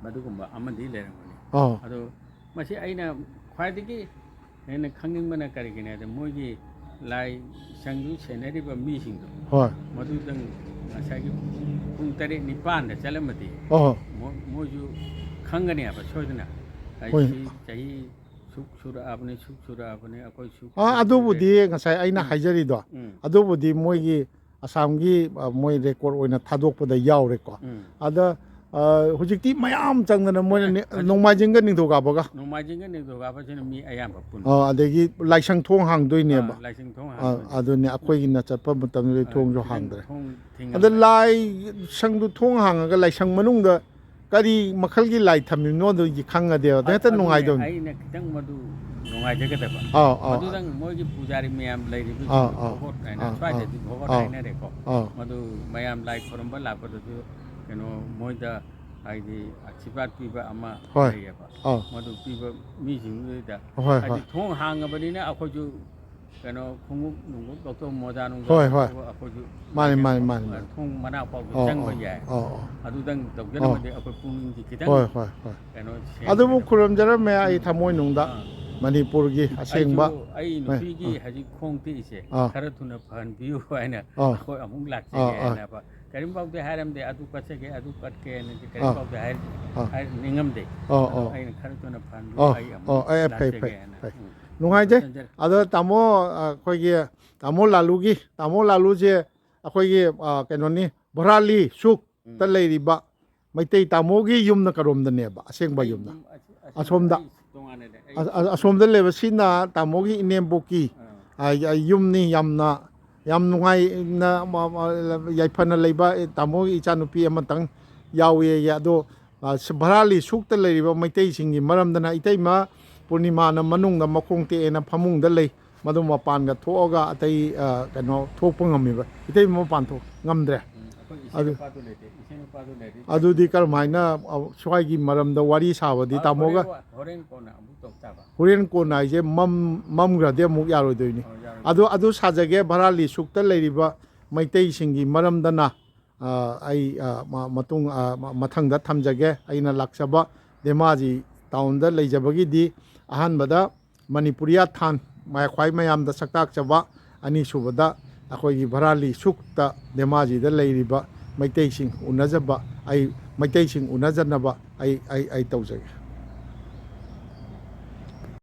ꯃꯗꯨꯒꯨꯝꯕ ꯑꯃꯗꯤ ꯂꯩꯔꯝꯒꯅꯤ꯫ ꯑꯥ ꯑꯗꯣ ꯃꯁꯤ ꯑꯩꯅ ꯈ꯭ꯋꯥꯏꯗꯒꯤ ꯍꯦꯟꯅ ꯈꯪꯅꯤꯡꯕꯅ ꯀꯔꯤꯒꯤꯅꯣ ꯍꯥꯏꯗ, ꯃꯣꯏꯒꯤ ꯂꯥꯏꯁꯪꯗꯨ ꯁꯦꯟꯅꯔꯤꯕ ꯃꯤꯁꯤꯡꯗꯣ, ꯍꯣꯏ꯫ ꯃꯗꯨꯗꯪ ꯉꯁꯥꯏꯒꯤ ꯄꯨꯡ ꯇꯔꯦꯠ ꯅꯤꯄꯥꯟꯗ ꯆꯠꯂꯝꯃꯗꯤ, ꯑꯣ ꯃꯣ- ꯃꯣꯏꯁꯨ ꯈꯪꯒꯅꯦꯕ ꯁꯣꯏꯗꯅ꯫ ꯑꯩ ꯍꯣꯏ꯫ ꯁꯤ ꯆꯍꯤ ꯁꯨꯛ ꯁꯨꯔꯛꯑꯕꯅꯤ, ꯁꯨꯛ ꯁꯨꯔꯛꯑꯕꯅꯤ, ꯑꯩꯈꯣꯏ ꯁꯨꯛ ꯑꯥ ꯁꯨꯔꯛꯑꯕꯅꯤ꯫ ꯑꯗꯨꯕꯨꯗꯤ ꯉꯁꯥꯏ ꯑꯩꯅ ꯍꯥꯏꯖꯔꯤꯗꯣ, ꯎꯝ ꯑꯗꯨꯕꯨꯗꯤ ꯃꯣꯏꯒꯤ ꯑꯁꯥꯝꯒꯤ, ꯑ, ꯃꯣꯏ ꯔꯦꯀꯣꯔꯠ ꯑꯣꯏꯅ ꯊꯥꯗꯣꯛꯄꯗ ꯌꯥꯎꯔꯦꯀꯣ꯫ ꯎꯝ꯫ ꯑꯗ, ꯑ, ꯍꯧꯖꯤꯛꯇꯤ ꯃꯌꯥꯝ ꯆꯪꯗꯅ ꯃꯣꯏꯅ ꯅꯤ- ꯅꯣꯡꯃꯥꯏꯖꯤꯡꯒ ꯅꯤꯡꯊꯧꯀꯥꯕꯒ ꯅꯣꯡꯃꯥꯏꯖꯤꯡꯒ ꯅꯤꯡꯊꯧꯀꯥꯕꯁꯤꯅ ꯃꯤ ꯑꯌꯥꯝꯕ ꯄꯨꯟꯕ꯫ ꯑ, ꯑꯗꯒꯤ ꯂꯥꯏꯁꯪ ꯊꯣꯡ ꯍꯥꯡꯗꯣꯏꯅꯦꯕ꯫ ꯑꯥ, ꯂꯥꯏꯁꯪ ꯊꯣꯡ ꯑ, ꯍꯥꯡꯗꯣꯏꯅꯦ꯫ ꯑꯗꯨꯅꯦ ꯑꯩꯈꯣꯏꯒꯤꯅ ꯆꯠꯄ ꯃꯇꯝꯗꯗꯤ ꯑꯥ, ꯊꯣꯡꯁꯨ ꯊꯤꯡ- ꯍꯥꯡꯗ꯭ꯔꯦ꯫ ꯊꯣꯡ ꯑꯗ ꯊꯤꯡꯉꯝꯗꯥꯏ꯫ ꯂꯥꯏꯁꯪꯗꯨ ꯊꯣꯡ ꯍꯥꯡꯉꯒ ꯂꯥꯏꯁꯪ ꯃꯅꯨꯡꯗ ꯀꯔꯤ ꯃꯈꯜꯒꯤ ꯂꯥꯏ ꯊꯝꯃꯤꯕꯅꯣꯗꯣ ꯑꯗꯨꯗꯤ ꯈꯪꯉꯗꯤ ꯍꯦꯛꯇ ꯑꯗꯨꯅꯦ ꯅꯨꯡꯉꯥꯏꯗꯧꯅꯤ꯫ ꯑꯩꯅ ꯈꯤꯇꯪ ꯃꯗꯨ ꯅꯨꯡꯉꯥꯏꯖꯒꯗꯕ꯫ ꯑꯥꯎ, ꯑꯥꯎ, ꯃꯗꯨꯗꯪ ꯃꯣꯏꯒꯤ ꯄꯨꯖꯥꯔꯤ ꯃꯌꯥꯝ ꯂꯩꯔꯤꯕꯁꯤꯡꯗꯣ ꯑꯥꯎ, ꯑꯥꯎ꯫ ꯚꯣꯒꯣꯠ ꯍꯥꯏꯅ ꯑꯥꯎ, ꯁ꯭ꯋꯥꯏꯗꯗꯤ ꯑꯥꯎ, ꯚꯣꯒꯣꯠ ꯑꯥꯎ, ꯍꯥꯏꯅꯔꯦꯀꯣ꯫ ꯑꯥꯎ꯫ ꯃꯗꯨ ꯃꯌꯥꯝ ꯂꯥꯏ ꯈꯨꯔꯨꯝꯕ ꯂꯥꯛꯄꯗꯁꯨ ꯀꯩꯅꯣ ꯃꯣꯏꯗ ꯍꯥꯏꯗꯤ ꯑꯁꯤꯔꯕꯥꯗ ꯄꯤꯕ ꯑꯃ ꯍꯣꯏ꯫ ꯂꯩꯌꯦꯕ꯫ ꯑꯥꯎ꯫ ꯃꯗꯨ ꯄꯤꯕ ꯃꯤꯁꯤꯡꯗꯨꯗ ꯍꯣꯏ, ꯍꯥꯏꯗꯤ ꯍꯣꯏ꯫ ꯊꯣꯡ ꯍꯥꯡꯉꯕꯅꯤꯅ ꯑꯩꯈꯣꯏꯁꯨ ꯀꯩꯅꯣ ꯈꯣꯡꯎꯞ ꯅꯨꯡꯎꯞ ꯂꯧꯊꯣꯛ, ꯃꯣꯖꯥ ꯅꯨꯡꯖꯥ ꯍꯣꯏ, ꯍꯣꯏ꯫ ꯂꯧꯊꯣꯛꯑꯒ ꯑꯩꯈꯣꯏꯁꯨ ꯃꯥꯅꯤ, ꯃꯥꯅꯤ, ꯂꯥꯏꯁꯪ ꯃꯥꯅꯤ, ꯃꯥꯅꯤ꯫ ꯊꯣꯡ ꯃꯅꯥꯛ ꯐꯥꯎꯕ ꯑꯥꯎ, ꯆꯪꯕ ꯑꯥꯎ, ꯌꯥꯏ꯫ ꯑꯥꯎ, ꯑꯥꯎ꯫ ꯑꯗꯨꯗꯪ ꯇꯧꯖꯔꯝꯃꯗꯤ ꯑꯩꯈꯣꯏ ꯄꯨꯛꯅꯤꯡꯁꯤ ꯈꯤꯇꯪ ꯍꯣꯏ, ꯍꯣꯏ, ꯍꯣꯏ꯫ ꯀꯩꯅꯣ ꯑꯗꯨꯕꯨ ꯁꯦꯡꯒꯗꯕ꯫ ꯈꯨꯔꯨꯝꯖꯔꯝꯃꯦ ꯑꯩ ꯎꯝ꯫ ꯊꯃꯣꯏꯅꯨꯡꯗ꯫ ꯑꯥ꯫ ꯃꯅꯤꯄꯨꯔꯒꯤ ꯑꯁꯦꯡꯕ꯫ ꯑꯩꯁꯨ ꯑꯩ ꯍꯣꯏ, ꯅꯨꯄꯤꯒꯤ ꯑꯥ꯫ ꯍꯧꯖꯤꯛ ꯈꯣꯡ ꯇꯦꯛꯏꯁꯦ ꯑꯥ꯫ ꯈꯔ ꯊꯨꯅ ꯐꯍꯟꯕꯤꯌꯨ ꯍꯥꯏꯅ ꯑꯥ꯫ ꯑꯩꯈꯣꯏ ꯑꯃꯨꯛ ꯑꯥ, ꯂꯥꯛꯆꯒꯦ ꯑꯥ꯫ ꯍꯥꯏꯅ ꯀꯔꯤꯝꯐꯥꯎꯗꯤ ꯍꯥꯏꯔꯝꯗꯦ, ꯑꯗꯨ ꯀꯠꯆꯒꯦ, ꯑꯗꯨ ꯀꯠꯀꯦꯅꯗꯤ ꯑꯥ꯫ ꯀꯔꯤꯝꯐꯥꯎꯗꯤ ꯍꯥꯏ- ꯑꯥ꯫ ꯍꯥꯏ- ꯅꯤꯡꯉꯝꯗꯦ꯫ ꯑꯥ, ꯑꯗꯣ ꯑꯥ꯫ ꯑꯩꯅ ꯈꯔ ꯊꯨꯅ ꯐꯍꯟꯕꯤꯌꯨ, ꯑꯥ, ꯑꯩ ꯑꯃꯨꯛ ꯑꯥ, ꯑꯦ, ꯐꯩ, ꯐꯩ, ꯂꯥꯛꯆꯒꯦꯅ꯫ ꯐꯩ꯫ ꯎꯝ꯫ ꯅꯨꯡꯉꯥꯏꯖꯩ꯫ ꯊꯝꯖꯔꯦ꯫ ꯑꯗꯣ ꯇꯥꯃꯣ, ꯑꯩꯈꯣꯏꯒꯤ ꯇꯥꯃꯣ ꯂꯥꯂꯨꯒꯤ, ꯇꯥꯃꯣ ꯂꯥꯂꯨꯁꯦ ꯑꯩꯈꯣꯏꯒꯤ, ꯑ, ꯀꯩꯅꯣꯅꯤ, ꯚꯔꯥꯂꯤ ꯁꯨꯛꯇ ꯎꯝ꯫ ꯂꯩꯔꯤꯕ ꯃꯩꯇꯩ ꯇꯥꯃꯣꯒꯤ ꯌꯨꯝꯅ ꯀꯔꯣꯝꯗꯅꯦꯕ, ꯑꯁꯦꯡꯕ ꯑꯩ ꯌꯨꯝꯅ? ꯌꯨꯝ ꯑꯁꯤ- ꯑꯁꯤ- ꯑꯁꯣꯝꯗ꯫ ꯑꯩ ꯇꯣꯉꯥꯟꯅꯅꯦ꯫ ꯑꯩ ꯑ-, ꯑ-, ꯑꯁꯣꯝꯗ ꯂꯩꯕ ꯁꯤꯅ ꯇꯥꯃꯣꯒꯤ ꯏꯅꯦꯝꯕꯣꯛꯀꯤ, ꯑꯥ꯫ ꯑ, ꯑ, ꯌꯨꯝꯅꯤ꯫ ꯌꯥꯝꯅ, ꯌꯥꯝ ꯅꯨꯡꯉꯥꯏꯅ, ꯃ-, ꯃ-, ꯌꯥꯏꯐꯅ ꯂꯩꯕ, ꯑꯦ, ꯇꯥꯃꯣꯒꯤ ꯏꯆꯥꯅꯨꯄꯤ ꯑꯃꯇꯪ ꯌꯥꯎꯏꯌꯦ꯫ ꯑꯗꯣ, ꯑ, ꯁ-, ꯚꯔꯥꯂꯤ ꯁꯨꯛꯇ ꯂꯩꯔꯤꯕ ꯃꯩꯇꯩꯁꯤꯡꯒꯤ ꯃꯔꯝꯗꯅ ꯏꯇꯩꯃ ꯄꯨꯔꯅꯤꯃꯥꯅ ꯃꯅꯨꯡꯗ ꯃꯈꯣꯡ ꯇꯦꯛꯑꯦꯅ ꯐꯃꯨꯡꯗ ꯂꯩ꯫ ꯃꯗꯨ ꯃꯄꯥꯟꯒ ꯊꯣꯛꯑꯒ ꯑꯇꯩ, ꯑ, ꯀꯩꯅꯣ ꯊꯣꯛꯄ ꯉꯝꯃꯤꯕ? ꯏꯇꯩꯃ ꯃꯄꯥꯟ ꯊꯣꯛ ꯉꯝꯗ꯭ꯔꯦ꯫ ꯎꯝ꯫ ꯑꯗꯨ ꯑꯗꯨꯗꯤ ꯀꯔꯝꯍꯥꯏꯅ, ꯑ, ꯁ꯭ꯋꯥꯏꯒꯤ ꯃꯔꯝꯗ ꯋꯥꯔꯤ ꯁꯥꯕꯗꯤ ꯇꯥꯃꯣꯒ? ꯍꯣꯔꯦꯟ ꯀꯣꯟꯅ ꯑꯃꯨꯛ ꯇꯧ ꯇꯥꯕ꯫ ꯍꯣꯔꯦꯟ ꯀꯣꯟꯅ ꯍꯥꯏꯁꯦ ꯃꯝ-, ꯃꯝꯈ꯭ꯔꯗꯤ ꯑꯃꯨꯛ ꯌꯥꯔꯣꯏꯗꯣꯏꯅꯤ꯫ ꯑꯣ, ꯌꯥꯔꯣꯏ꯫ ꯑꯗꯨ, ꯑꯗꯨ ꯁꯥꯖꯒꯦ, ꯚꯔꯥꯂꯤ ꯁꯨꯛꯇ ꯂꯩꯔꯤꯕ ꯃꯩꯇꯩꯁꯤꯡꯒꯤ ꯃꯔꯝꯗꯅ, ꯑ, ꯑꯩ, ꯑ, ꯃ-, ꯃꯇꯨꯡ, ꯑ, ꯃ-, ꯃꯊꯪꯗ ꯊꯝꯖꯒꯦ꯫ ꯑꯩꯅ ꯂꯥꯛꯆꯕ ꯙꯦꯃꯥꯖꯤ ꯇꯥꯎꯟꯗ ꯂꯩꯖꯕꯒꯤꯗꯤ ꯑꯍꯥꯟꯕꯗ ꯃꯅꯤꯄꯨꯔꯤꯌꯥ ꯊꯥꯟ, ꯃꯌꯥ-, ꯈ꯭ꯋꯥꯏ ꯃꯌꯥꯝꯗ ꯁꯛꯇꯥꯛꯆꯕ, ꯑꯅꯤꯁꯨꯕꯗ ꯑꯩꯈꯣꯏꯒꯤ ꯚꯔꯥꯂꯤ ꯁꯨꯛꯇ ꯙꯦꯃꯥꯖꯤꯗ ꯂꯩꯔꯤꯕ ꯃꯩꯇꯩꯁꯤꯡ ꯎꯅꯖꯕ, ꯑꯩ, ꯃꯩꯇꯩꯁꯤꯡ ꯎꯅꯖꯅꯕ ꯑꯩ, ꯑꯩ, ꯑꯩ ꯇꯧꯖꯒꯦ꯫